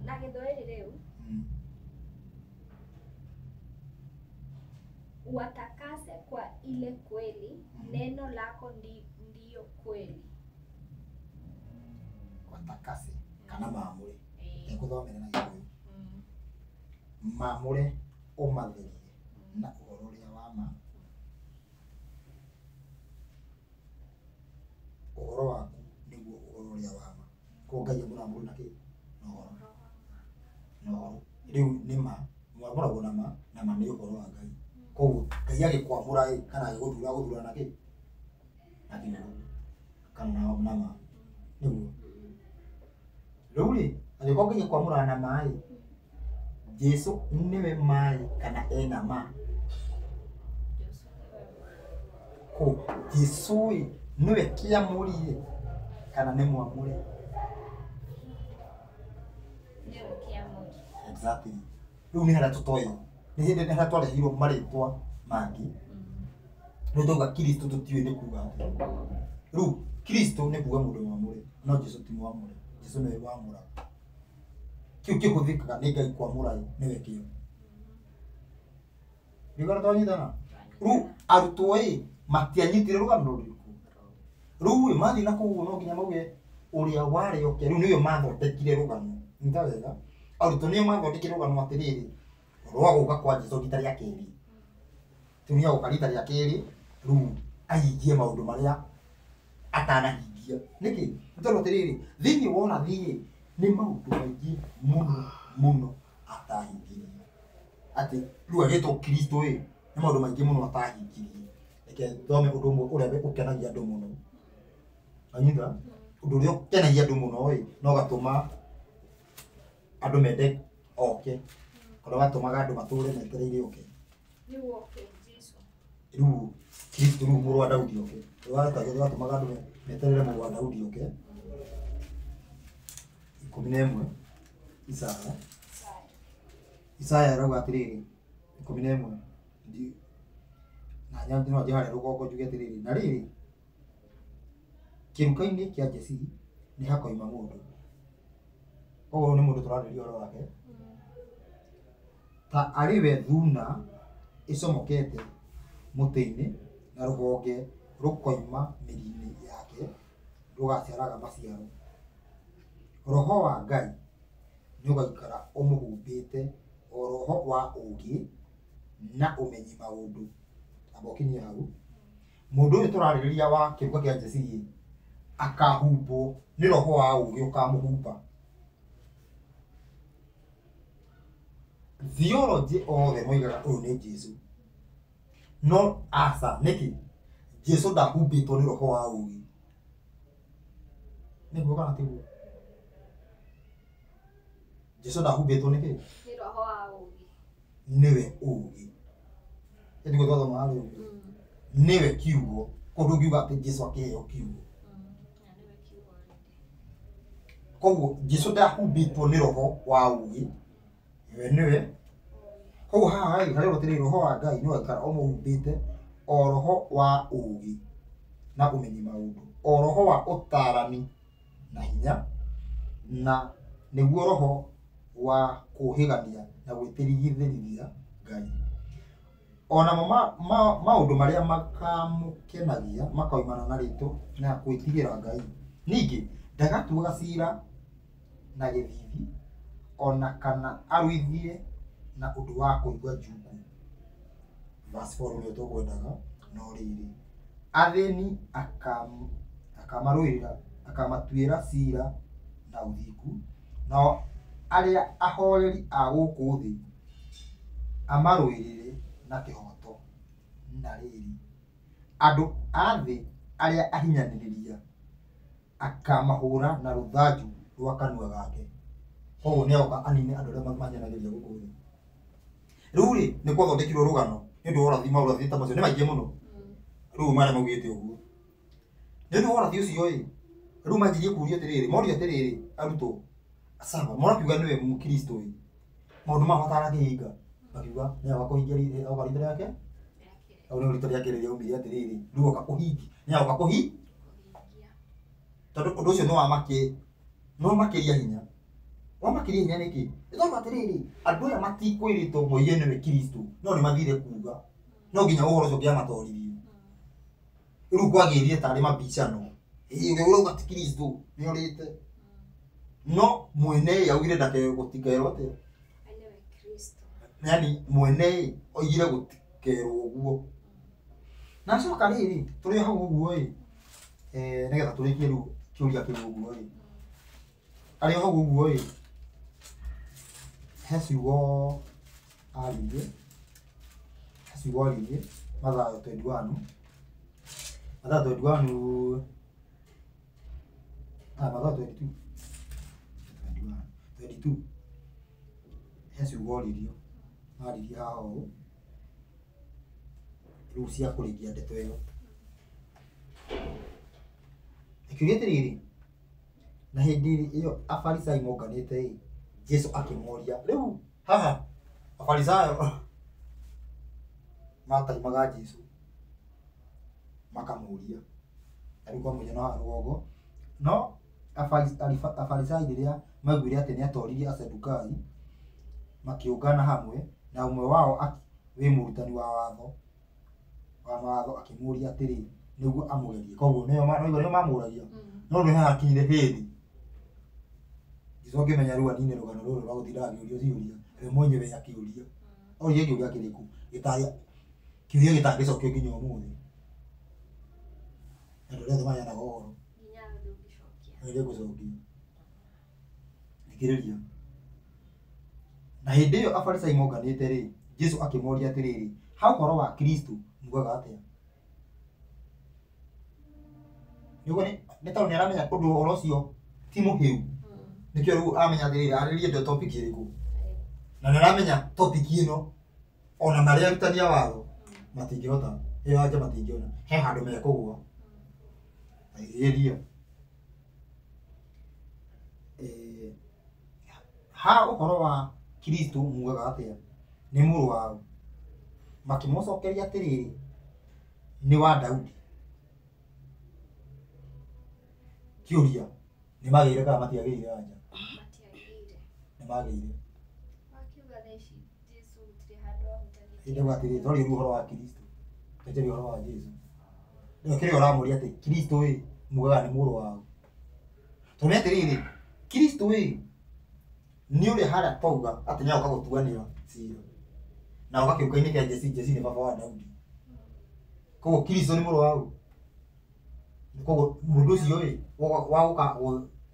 Na Gĩthwaĩri rĩu watakase kwa ile kweli, neno lako ndiyo kweli. Watakase kana maamũre ekuthomera na Gĩkũyũ maamũre ũmatherie na ũhoro ũrĩa wa ma ũhoro waku nĩguo ũhoro ũrĩa wa ma. Koguo Ngai amũraga mũndũ na kĩ? Na ũhoro. Na ũhoro rĩu nĩ ma mwamũragwo na ma na ma nĩ ũhoro wa Ngai. Koguo Ngai agĩkwamũra ĩ kana agĩgũthura agũthura na kĩ? Na kiugo kana na ma nĩguo. Rĩu rĩ angĩkorwo Ngai akwamũraga na ma ĩ Jesu nĩwe maĩ kana ena ma? Ko Jesu ĩ nĩwe kĩamũri ĩ kana nĩ mwamũre? Nĩwe kĩamũri. Exactly. Rĩu nĩ harĩa tũtoĩ nĩ hĩndĩ nĩ harĩa twarehirwo marĩtwa mangĩ. Rĩu twauga Kristo tũtiũĩ nĩ kuga atĩa. Rĩu Kristo nĩ kuga mũndũ mwamũre no Jesu ti mwamũre. Jesu nĩwe wamũraga. Kĩu kĩhũthĩkaga nĩ Ngai kwamũra ĩ nĩwe kĩo. Nĩguo twanyitana? Rĩu arutwo ĩ matianyitire rũgano rũrĩkũ. Rĩu ĩ mathiĩ na kũu no nginya mauge ũrĩa warĩ oke. Rĩu nĩo mathondekire rũgano. Nyita wega. Arutwo nĩo mathondekire rũgano atĩrĩrĩ rwa gũka kwa Jesu rita rĩa kerĩ. Rĩu nĩagũka rita rĩa kerĩ rĩu ahingie maũndũ marĩa atanahingia. Nĩkĩ? Nĩ tondũ atĩrĩrĩ thĩinĩ wa ũrathi ĩ nĩ maũndũ maingĩ mũno mũno atahingirie. Atĩ rĩu agĩtwo Kristo ĩ nĩ maũndũ maingĩ mũno atahingirie. Reke thome ũndũ ũmwe ũrĩa ũkenagia andũ mũno. Wanyita? Ũndũ ũrĩa ũkenagia andũ mũno ĩ no ũgatũma andũ mende oke kana ũgatũmaga andũ matũre metereire oke. Rĩu oke Jesu. Rĩu Kristo rĩu mũrũ wa Daudi oke. Rĩu watũmaga andũ meterere mũrũ wa Daudi oke. 11 Isaya. Isaya arauga atĩrĩrĩ, 11 na no njĩ harĩa rũgongo njuge atĩrĩrĩ, na rĩrĩ kĩruka-inĩ kĩa Jesii nĩ hakoima mũndũ. Koguo nĩ mũndũ tũrarĩrĩria ũhoro wake. Ta arĩ we thuna ĩcomokete mũtĩ-inĩ na rũhonge rũkoima mĩri-inĩ yake rũgaciaraga maciaro. Roho wa Ngai nĩũgaikara ũmũhumbĩte, o roho wa ũũgĩ na ũmenyi maũndũ. Amba ũkinyie hau. Mũndũ ũyũ tũrarĩrĩria wa kĩruka kĩa Jesii akahumbwo nĩ roho wa ũũgĩ ũkamũhumba. Theology othe moigaga ũyũ nĩ Jesu. No aca, nĩkĩ? Jesu ndahumbĩtwo nĩ roho wa ũũgĩ. Nĩguo kana tiguo? Jesu ndahumbĩtwo nĩ kĩ? Nĩ roho wa ũũgĩ. Nĩwe ũũgĩ. Nĩguo twathoma harĩa ũguo. Nĩwe kiugo. Koguo ndũngiuga atĩ Jesu akĩheo kiugo. Na nĩwe kiugo already. Koguo Jesu ndahumbĩtwo nĩ roho wa ũũgĩ. We nĩwe. Koguo haha rĩ, harĩa atĩrĩrĩ, roho wa Ngai nĩũgaikara ũmũhumbĩte, o roho wa ũũgĩ na ũmenyi maũndũ, o roho wa ũtaarani na hinya, na nĩguo roho wa kũũhĩgania na gwĩtigithĩria Ngai. Onamo maũndũ marĩa makamũkenagia makoimana na rĩtwa na gwĩtigĩra Ngai. Ningĩ ndagatuaga ciira na gĩthithi, ona kana arũithie na ũndũ wa kũigua njuukũ. Verse 4 nĩyo tũkwendaga, no rĩrĩ, athĩni akamarũĩrĩra, akamatuĩra ciira na ũthingu, nao arĩa ahoreri a gũkũ thĩ amarũĩrĩre na kĩhooto. Na rĩrĩ, andũ a thĩ arĩa ahinyanĩrĩria akamahũra na rũthanju rwa kanua gake. Koguo nĩ agoka anine andũ arĩa mahinyanagĩrĩria gũkũ thĩ. Rĩu rĩ, nĩ gwathondekirwo rũgano nĩ ũndũ wa ũrathi, maũrathi ta macio nĩ maingĩ mũno. Rĩu marĩa maugĩte ũguo. Nĩ ũndũ wa ũrathi ũcio ĩ, rĩu manjirie kũũria atĩrĩrĩ, morio atĩrĩrĩ arutwo, sawa, mũrakiuga nĩwe Mũkristo ĩ, maũndũ maya matarakĩhinga, makiuga nĩ agoka kũhingia agoka rita rĩake, hau nĩho rita rĩake rĩrĩa aumire atĩrĩrĩ, rĩu oka kũhingia, nĩ agoka kũhingia. Tondũ ũndũ ũcio nĩ wamakĩria hinya. Wamakĩria hinya nĩkĩ? Nĩ tondũ atĩrĩrĩ, andũ aya matikwĩrĩtwo moige nĩwe Kristo, no nĩ mathire kuga. No nginya ũhoro ũcio ũngĩamatoririe. Rĩu kwagĩrire tarĩ mabicano. Ĩĩ ũrĩa ũrauga ti Kristo nĩ orĩte. No mwene augire gũtikerwo atĩa? Nĩwe Kristo. Yaani mwene oigire gũtikerwo ũguo. Na acoka rĩrĩ, tũrĩ hau ũguo ĩ, nĩgetha tũrĩkie rĩu kĩũria kĩu ũguo ĩ. Arĩ hau ũguo ĩ, he ciugo aririe, Mathayo 21. Mathayo 21, Mathayo 22. 22. He ciugo oririo, aririe haha ũũ, rĩu cia kũrĩkia ndeto ĩyo. Akiuga atĩrĩrĩ, na hĩndĩ ĩyo Afarisai monganĩte ĩ, Jesu akĩmoria, rĩu haha Afarisayo mataimaga Jesu makamũria, na rĩu kwa mũhiano haha rũgongo, no Afarisai rĩrĩa maiguire atĩ nĩatoririe Asadukai, makĩũngana hamwe, na ũmwe wao wĩ mũrutani wa watho akĩmũũria atĩrĩ, nĩguo amũgerie. Koguo nĩo mamũragia. No nĩ hakinyire hĩndĩ Jesu akĩmenya rĩu anine rũgano rũrũ rwa gũtinda akĩũrio ciũria, we mwenyewe akĩũria. Oririe kĩũria kĩrĩkũ? Kĩũria gĩtangĩcokio nginya ũmũthĩ. Andũ arĩa othe maheanaga ũhoro. Nginya we ndũngĩcokia. Nĩ gũcokia. Thikĩrĩria. Na hĩndĩ ĩyo Afarisai monganĩte rĩ, Jesu akĩmoria atĩrĩrĩ, ha ũhoro wa Kristo mugaga atĩa? Nĩguo nĩ tondũ nĩ aramenya ũndũ ũhoro ũcio ti mũhĩu. Nĩkĩo rĩu aramenya atĩrĩrĩ, arĩrĩrie ndo topic ĩrĩkũ. Na nĩ aramenya topic ĩno ona marĩa arutani a watho matingĩhota. Ĩyo anja matingĩona. He handũ mekũgũa. Aigĩrĩria. Ha ũhoro wa Kristo mugaga atĩa? Nĩ mũrũ wa ũ? Makĩmũcokeria atĩrĩrĩ, nĩ wa Daudi. Kĩũria, nĩ magĩire kana matiagĩire anja? Matiagĩire. Nĩ magĩire. Wakiuga thaa ici Jesũ gũtirĩ handũ ahutanĩtie. Ndauga atĩrĩrĩ, twaria rĩu ũhoro wa Kristo. Twanjaria ũhoro wa Jesũ. Rĩu kĩrĩa ũramũria atĩ Kristo ĩ, mugaga nĩ mũrũ wa ũ? Tondũ nĩ atĩrĩrĩ, Kristo ĩ, nĩ ũrĩa harĩa twauga atĩ nĩagoka gũtuanĩra cira. Na oka kĩũka-inĩ kĩa Jesi, Jesi nĩ baba wa Daudi. Koguo Kristo nĩ mũrũ wa ũ? Koguo mũndũ ũcio ĩ, wa gũka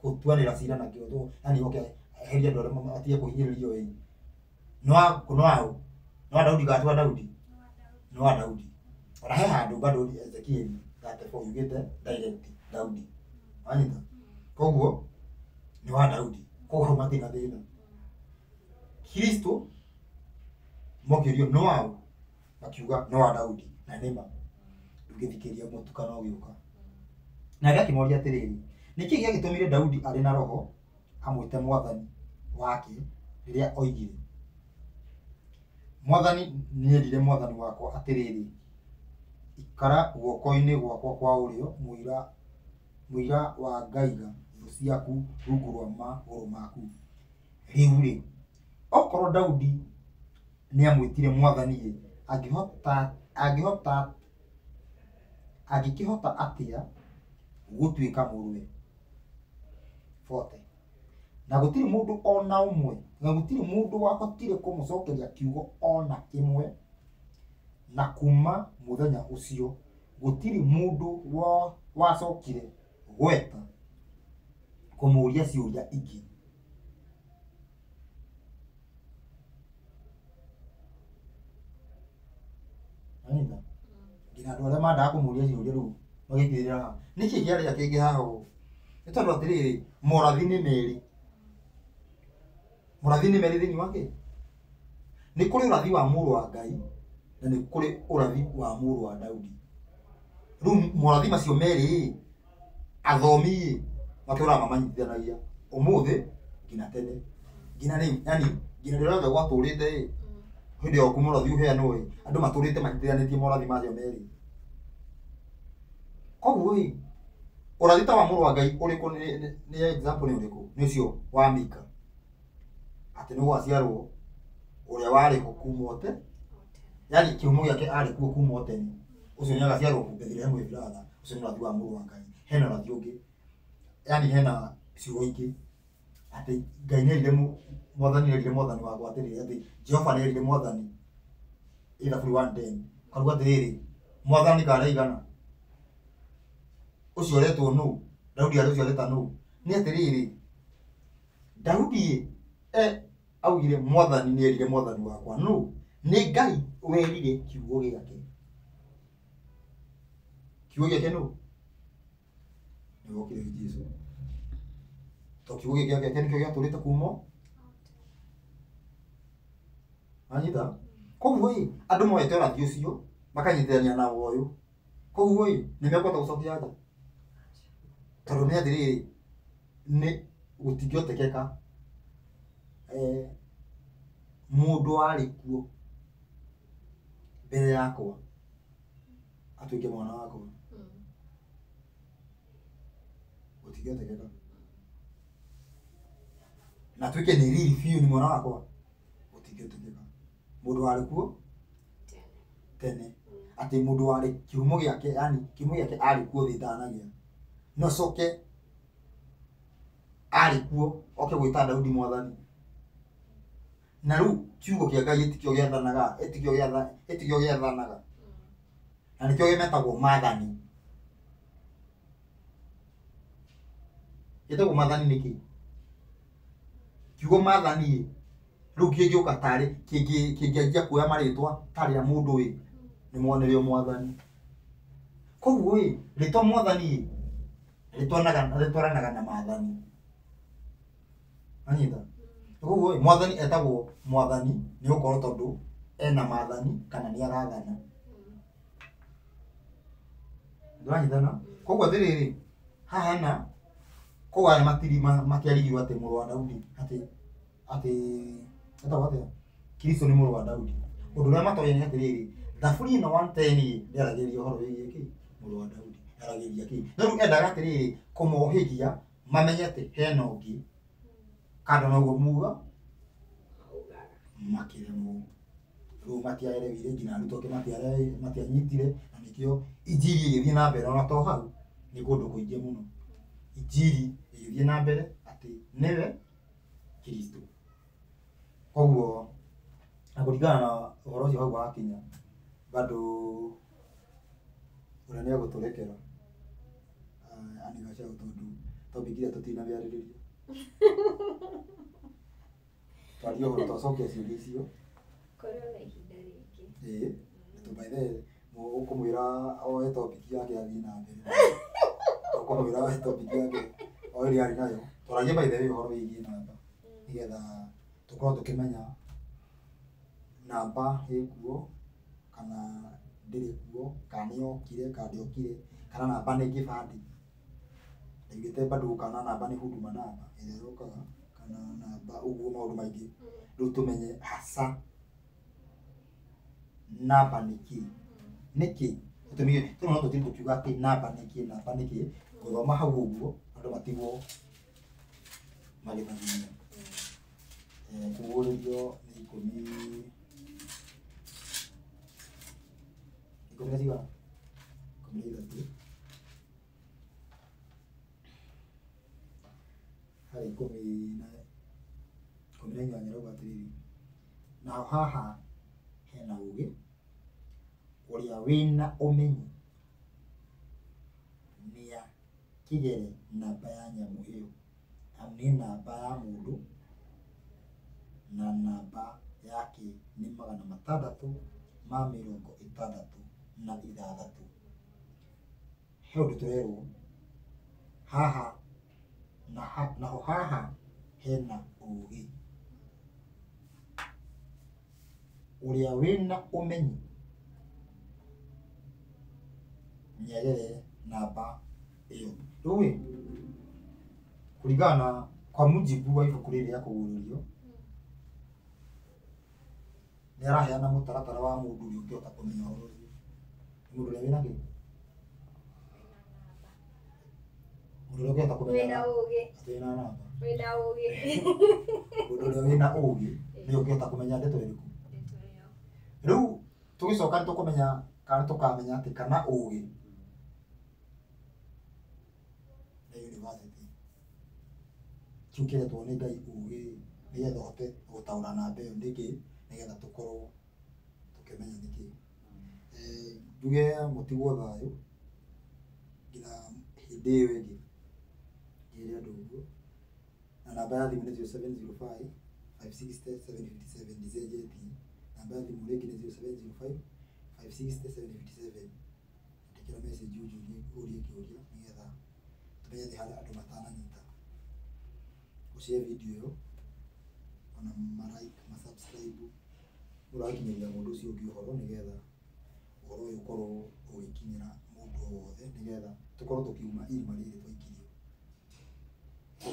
gũtuanĩra cira na kĩhoto, yani oke eherie andũ arĩa matige kũhinyĩrĩrio ĩ, nĩ wa ũ? Nĩ wa Daudi kana ti wa Daudi? Nĩ wa Daudi. Ona he handũ bado Ezekiel 34 yugĩte direct Daudi. Wanyita? Koguo nĩ wa Daudi. Koguo hau matirĩ na thĩna. Kristo mokĩũrio nĩ wa ũ? Makiuga nĩ wa Daudi. Na nĩ ma. Ndũngĩthikĩrĩria mũtukano ũgĩũka. Nake akĩmoria atĩrĩrĩ, nĩkĩ gĩagĩtũmire Daudi arĩ na roho amwĩte mwathani wake rĩrĩa oigire, Mwathani nĩerire mwathani wakwa atĩrĩrĩ, ikara guoko-inĩ gwakwa kwa ũrĩo mũira wa ngaiga thũ ciaku rungu rwa magũrũ maku. Rĩu rĩ, okorwo Daudi nĩamwĩtire mwathani rĩ, angĩkĩhota atĩa gũtuĩka mũrũwe? 40. Na gũtirĩ mũndũ ona ũmwe, na gũtirĩ mũndũ wahotire kũmũcokeria kiugo ona kĩmwe, na kuma mũthenya ũcio gũtirĩ mũndũ wacokire gweta kũmũũria ciũria ingĩ. Anyita? Nginya andũ arĩa mandaga kũmũũria ciũria rĩu magĩkĩrĩra haha. Nĩkĩ kĩarĩa kĩngĩ haha ũũ? Nĩ tondũ atĩrĩrĩ, morathi nĩ merĩ. Morathi nĩ merĩ thĩinĩ wa kĩ? Nĩ kũrĩ ũrathi wa mũrũ wa Ngai na nĩ kũrĩ ũrathi wa mũrũ wa Daudi. Rĩu morathi macio merĩ athomi matũraga mamanyitithanagia ũmũthĩ nginya tene nginya rĩu, yani nginya rĩrĩa rĩothe gwatũrĩte ĩ, hĩndĩ ĩyo mũrathi ũheanwo ĩ, andũ matũrĩte manyitithanĩtie morathi macio merĩ. Koguo ĩ, ũrathi ta wa mũrũ wa Ngai ũrĩkũ nĩ example nĩ ũrĩkũ? Nĩ ũcio wa Mika, atĩ nĩ gwaciarwo ũrĩa warĩ ho kuma o tene, yani kĩhumo gĩake arĩ kuo kuma o tene, ũcio nĩ agaciarwo kũ Bethilehemu Efratha, ũcio nĩ ũrathi wa mũrũ wa Ngai. Hena ũrathi ũngĩ, yani hena ciugo ingĩ atĩ Ngai nĩerire mwathani nĩerire mwathani wakwa atĩrĩrĩ, atĩ Jehova nĩerire mwathani ĩ Thaburi 110 karuga atĩrĩrĩ, mwathani karaigana ũcio ũretwo nũ? Daudi arĩ ũcio areta nũ? Nĩ atĩrĩrĩ, Daudi augire mwathani nĩerire mwathani wakwa nũ? Nĩ Ngai werire kiugo gĩake. Kiugo gĩake nũ? Nĩ wokire Jesũ. To kiugo gĩake nĩkĩo gĩatũrĩte kuma anyita. Koguo ĩ, andũ moete ũrathi ũcio makanyitithania na ũyũ. Koguo ĩ, nĩ mekũhota gũcokia anja. Tondũ nĩ atĩrĩrĩ, nĩ gũtingĩhotekeka mũndũ warĩ kuo mbere yakwa atuĩke mwana wakwa. Gũtingĩhotekeka. Na atuĩke nĩ riri biũ nĩ mwana wakwa. Gũtingĩhotekeka. Mũndũ warĩ kuo tene, atĩ mũndũ warĩ kĩhumo gĩake, yani kĩhumo gĩake arĩ kuo thĩ ĩtanagĩa, no coke arĩ kuo oke gwĩta Daudi mwathani. Na rĩu kiugo kĩa Ngai ĩtikĩo gĩathanaga, ĩtikĩo gĩathanaga, na nĩkĩo gĩmetagwo maathani. Gĩtagwo maathani nĩkĩ? Kiugo maathani rĩu kĩngĩũka tarĩ kĩngĩanjia kuoya marĩtwa tarĩ ya mũndũ ĩ, nĩ nĩrĩo mwathani. Koguo ĩ, rĩtwa mwathani ĩ, rĩtwaranaga na maathani. Anyita? Koguo ĩ, mwathani etagwo mwathani nĩ gũkorwo tondũ ena maathani kana nĩ arathana. Ndũranyitana? Koguo atĩrĩrĩ, haha hena koguo aya matiri matiarigirwo atĩ mũrũ wa Daudi atĩ atĩ etagwo atĩa? Kristo nĩ mũrũ wa Daudi. Ũndũ ũrĩa matoĩ nĩ atĩrĩrĩ, Thaburi ĩno 110 ndĩaragĩrĩria ũhoro wĩgiĩ kĩ? Mũrũ wa Daudi. Yaragĩrĩria kĩ? No rĩu endaga atĩrĩrĩ, kũmohĩgia mamenye atĩ hena ũngĩ kando na ũguo muga makĩremwo. Rĩu matiaerewire nginya arutwo ake matianyitire na nĩkĩo injiri ĩgĩthiĩ na mbere ona to hau nĩ kũndũ kũingĩ mũno. Injiri ĩgĩthiĩ na mbere atĩ nĩwe Kristo. Koguo na kũringana na ũhoro ũcio hau wakinya bado ũrĩa nĩ egũtũrekera Anne Gachau tondũ topic ĩrĩa tũtinamĩarĩrĩria. Twarie ũhoro twacokia ciũria icio. Kũrĩ ona ihinda rĩngĩ. Ĩĩ, tondũ by the way ũkũmwĩra oe topic yake athiĩ na mbere. Ũkũmwĩra oe topic yake o ĩrĩa arĩ nayo. Twaragie by the way ũhoro wĩgiĩ namba nĩgetha tũkorwo tũkĩmenya namba ĩkuo kana ndĩrĩ kuo, kana nĩ yokire kana ndĩokire, kana namba nĩ kĩbandĩ. Ndaiguĩte bado kana namba nĩ huduma namba ĩrĩa yũkaga kana namba ũguo maũndũ maingĩ. Rĩu tũmenye hasa namba nĩ kĩ, nĩkĩ gĩtũmi tũno no tũthiĩ tũkiuga atĩ namba nĩ kĩ, namba nĩ kĩ, gũthoma hau ũguo andũ matigwo magĩthaginya. Kũguũrĩrio nĩ ikũmi ikũmi na cigana? 13 harĩ 18 ĩrauga atĩrĩrĩ, naho haha hena ũgĩ ũrĩa wĩna ũmenyo nĩakĩgere namba ya nyamũ ĩyo, amu nĩ namba ya mũndũ na namba yake nĩ 666. He ũndũ tũrerwo haha naho haha hena ũgĩ ũrĩa wĩna ũmenyo nĩagere namba ĩyo. Rĩu ĩ kũringana na kwa mujibu wa ibuku rĩrĩ rĩa kũguũrĩrio nĩ araheana mũtaratara wa mũndũ ũrĩa ũngĩhota kũmenya ũhoro ũcio. Nĩ mũndũ ũrĩa wĩna kĩ? Mũndũ ũrĩa ũngĩhota kũmenya Wĩna ũgĩ. atĩ wĩna namba. Wĩna ũgĩ. Mũndũ ũrĩa wĩna ũgĩ nĩwe ũngĩhota kũmenya ndeto ĩrĩkũ. Ndeto ĩyo. Rĩu tũgĩcoka nĩ tũkũmenya kana tũkamenya atĩ kana ũgĩ nĩ university kĩu kĩretwo nĩ Ngai ũgĩ nĩgetha ũhote gũtaũra namba ĩyo nĩkĩ nĩgetha tũkorwo tũkĩmenya nĩkĩ. Njuge mũtigwo thayũ nginya hĩndĩ ĩyo ĩngĩ njĩre andũ ũguo na namba ya thimũ nĩ 0705 560 757 ndicenjetie. Namba ya thimũ rĩngĩ nĩ 0705 560 757. Andĩkĩra message ũnjũrie ũrie kĩũria nĩgetha tũmenye nĩ harĩa andũ matananyita. Ũshare video ĩyo ona ma like ma subscribe ũrakinyĩria mũndũ ũcio ũngĩ ũhoro nĩgetha ũhoro ũyũ ũkorwo ũgĩkinyĩra mũndũ o wothe nĩgetha tũkorwo tũkiuma irima rĩrĩ twaikirio.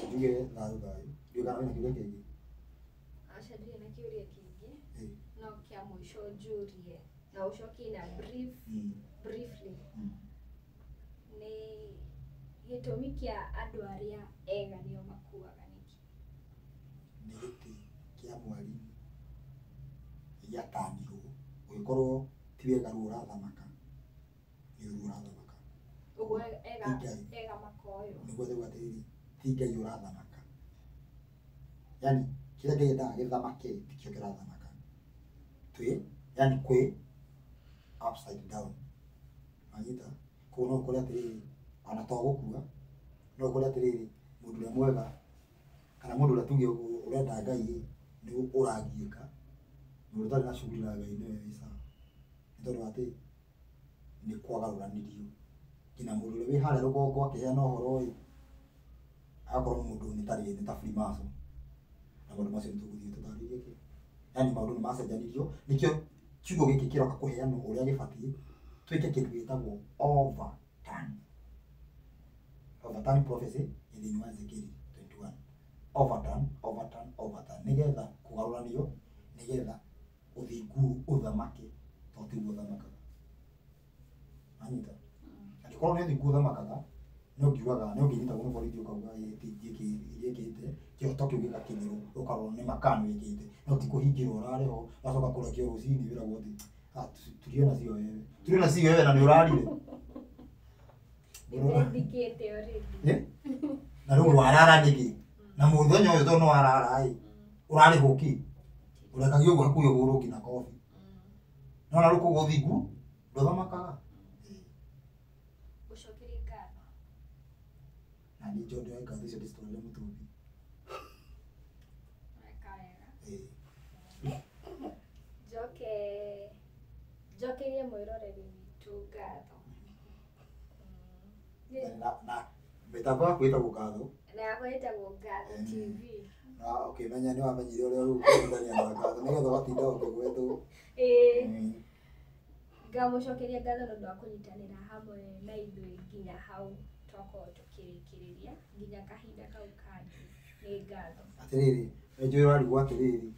Njuge thayũ thayũ. Ndiũĩ kana wĩna kĩũria kĩngĩ? Aca ndirĩ na kĩũria kĩngĩ. Ĩĩ. No kĩa mũico njũrie na ũcokie na brief briefly nĩ gĩtũmi kĩa andũ arĩa ega nĩo makuaga nĩkĩ? Nĩ gĩtĩ kĩa mwarimũ gĩatanirwo ũngĩkorwo ti wega rĩu ũrathamaka nĩ ũru ũrathamaka. Ũguo ega Ti Ngai. ega makoywo. Nĩguo ndauga atĩrĩrĩ ti Ngai ũrathamaka. Yaani kĩrĩa Ngai endaga gĩthamake tikĩo kĩrathamaka. Twĩ yaani kwĩ upside down. Wanyita? Koguo no ũkore atĩrĩrĩ ona to gũkua no ũkore atĩrĩrĩ mũndũ ũrĩa mwega kana mũndũ ũrĩa tuge ũrenda Ngai ĩ nĩ ũragiĩka, mũndũ ũtarĩ na shughuli na Ngai nĩwe wĩ sawa. Nĩ tondũ wa atĩ nĩ kwagarũranirio. Nginya mũndũ ũrĩa wĩ harĩa rũgongo akĩheana ũhoro ĩ agakorwo mũndũ nĩ ta nĩ ta Freemason. Na maũndũ macio nĩ tũgũthiĩ tũtarĩrie kĩ. Yaani maũndũ nĩ macenjanirio nĩkĩo kiugo gĩkĩ kĩroka kũheanwo ũrĩa gĩbatiĩ twĩke kĩndũ gĩtagwo overturn. Overturn prophecy ĩ thĩinĩ wa Ezekiel 21. Overturn, overturn, overturn, nĩgetha kũgarũranio, nĩgetha ũthingu ũthamake tondũ tiguo ũthamakaga. Anyita? Angĩkorwo nĩ ũthingu ũthamakaga, nĩ ũngiugaga, nĩ ũngĩnyitagwo nĩ borithi ũkauga ĩĩ ti ndiĩkĩte, kĩhoto kĩu gĩgakinyĩrwo ũkarorwo nĩ ma kana nĩ wĩkĩte, no ti kũhingĩrwo ũrarĩhwo, ũgacoka kũrekio rũcinĩ wĩragwo atĩ ah, tuliona sio wewe, tuliona sio wewe na nĩ ũrarire. Nĩndĩkĩte already. Eh? Na rĩu warara nĩkĩ? Na mũthenya ũyũ tondũ nĩ warara ĩ, ũrarĩhwo kĩ? Ũrekagio ũguo hakuhĩ ũhũrwo nginya kobi. Nona rĩu koguo ũthingu ndũthamakaga. Gũcokeria ngatho. Na niĩ njo ndoe ngatho icio ndĩcitwarĩre mũtũmbi. Weka wega. Ĩĩ. Njoke njokerie mwĩroreri witũ ngatho. Na mĩtambo yaku ĩtagwo ngatho. Na yakwa ĩtagwo Ngatho TV. Na ũkĩmenya nĩ wamenyire ũrĩa rĩu kũhutania na ngatho nĩgetha ũgatinda ũkĩgwetwo. Ĩĩ. Ngamũcokeria ngatho nĩ ũndũ wa kũnyitanĩra hamwe na ithuĩ nginya hau twakorwo tũkĩrĩkĩrĩria nginya kahinda kau kangĩ. Nĩ ngatho. Atĩrĩrĩ, nĩ njũĩ ũrarigwo atĩrĩrĩ,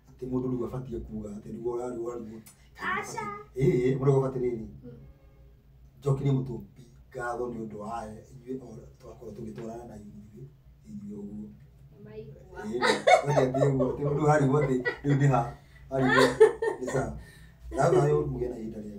atĩ mũndũ rĩu abatiĩ kuga atĩ nĩguo ũrarigwo ũrarigwo. Aca. Ĩĩ, mũrĩgo atĩrĩrĩ, njokerie mũtũmbi ngatho nĩ ũndũ wa inyuĩ twakorwo tũgĩtwarana na inyuĩ inyuĩ ũguo. Nĩmaigua. Ĩĩ, ũngĩathiĩ ũguo, atĩ mũndũ arigwo atĩ rĩu nĩ ha, arigwo nĩ sawa. Thayũ thayũ, mũgĩe na ihinda rĩega.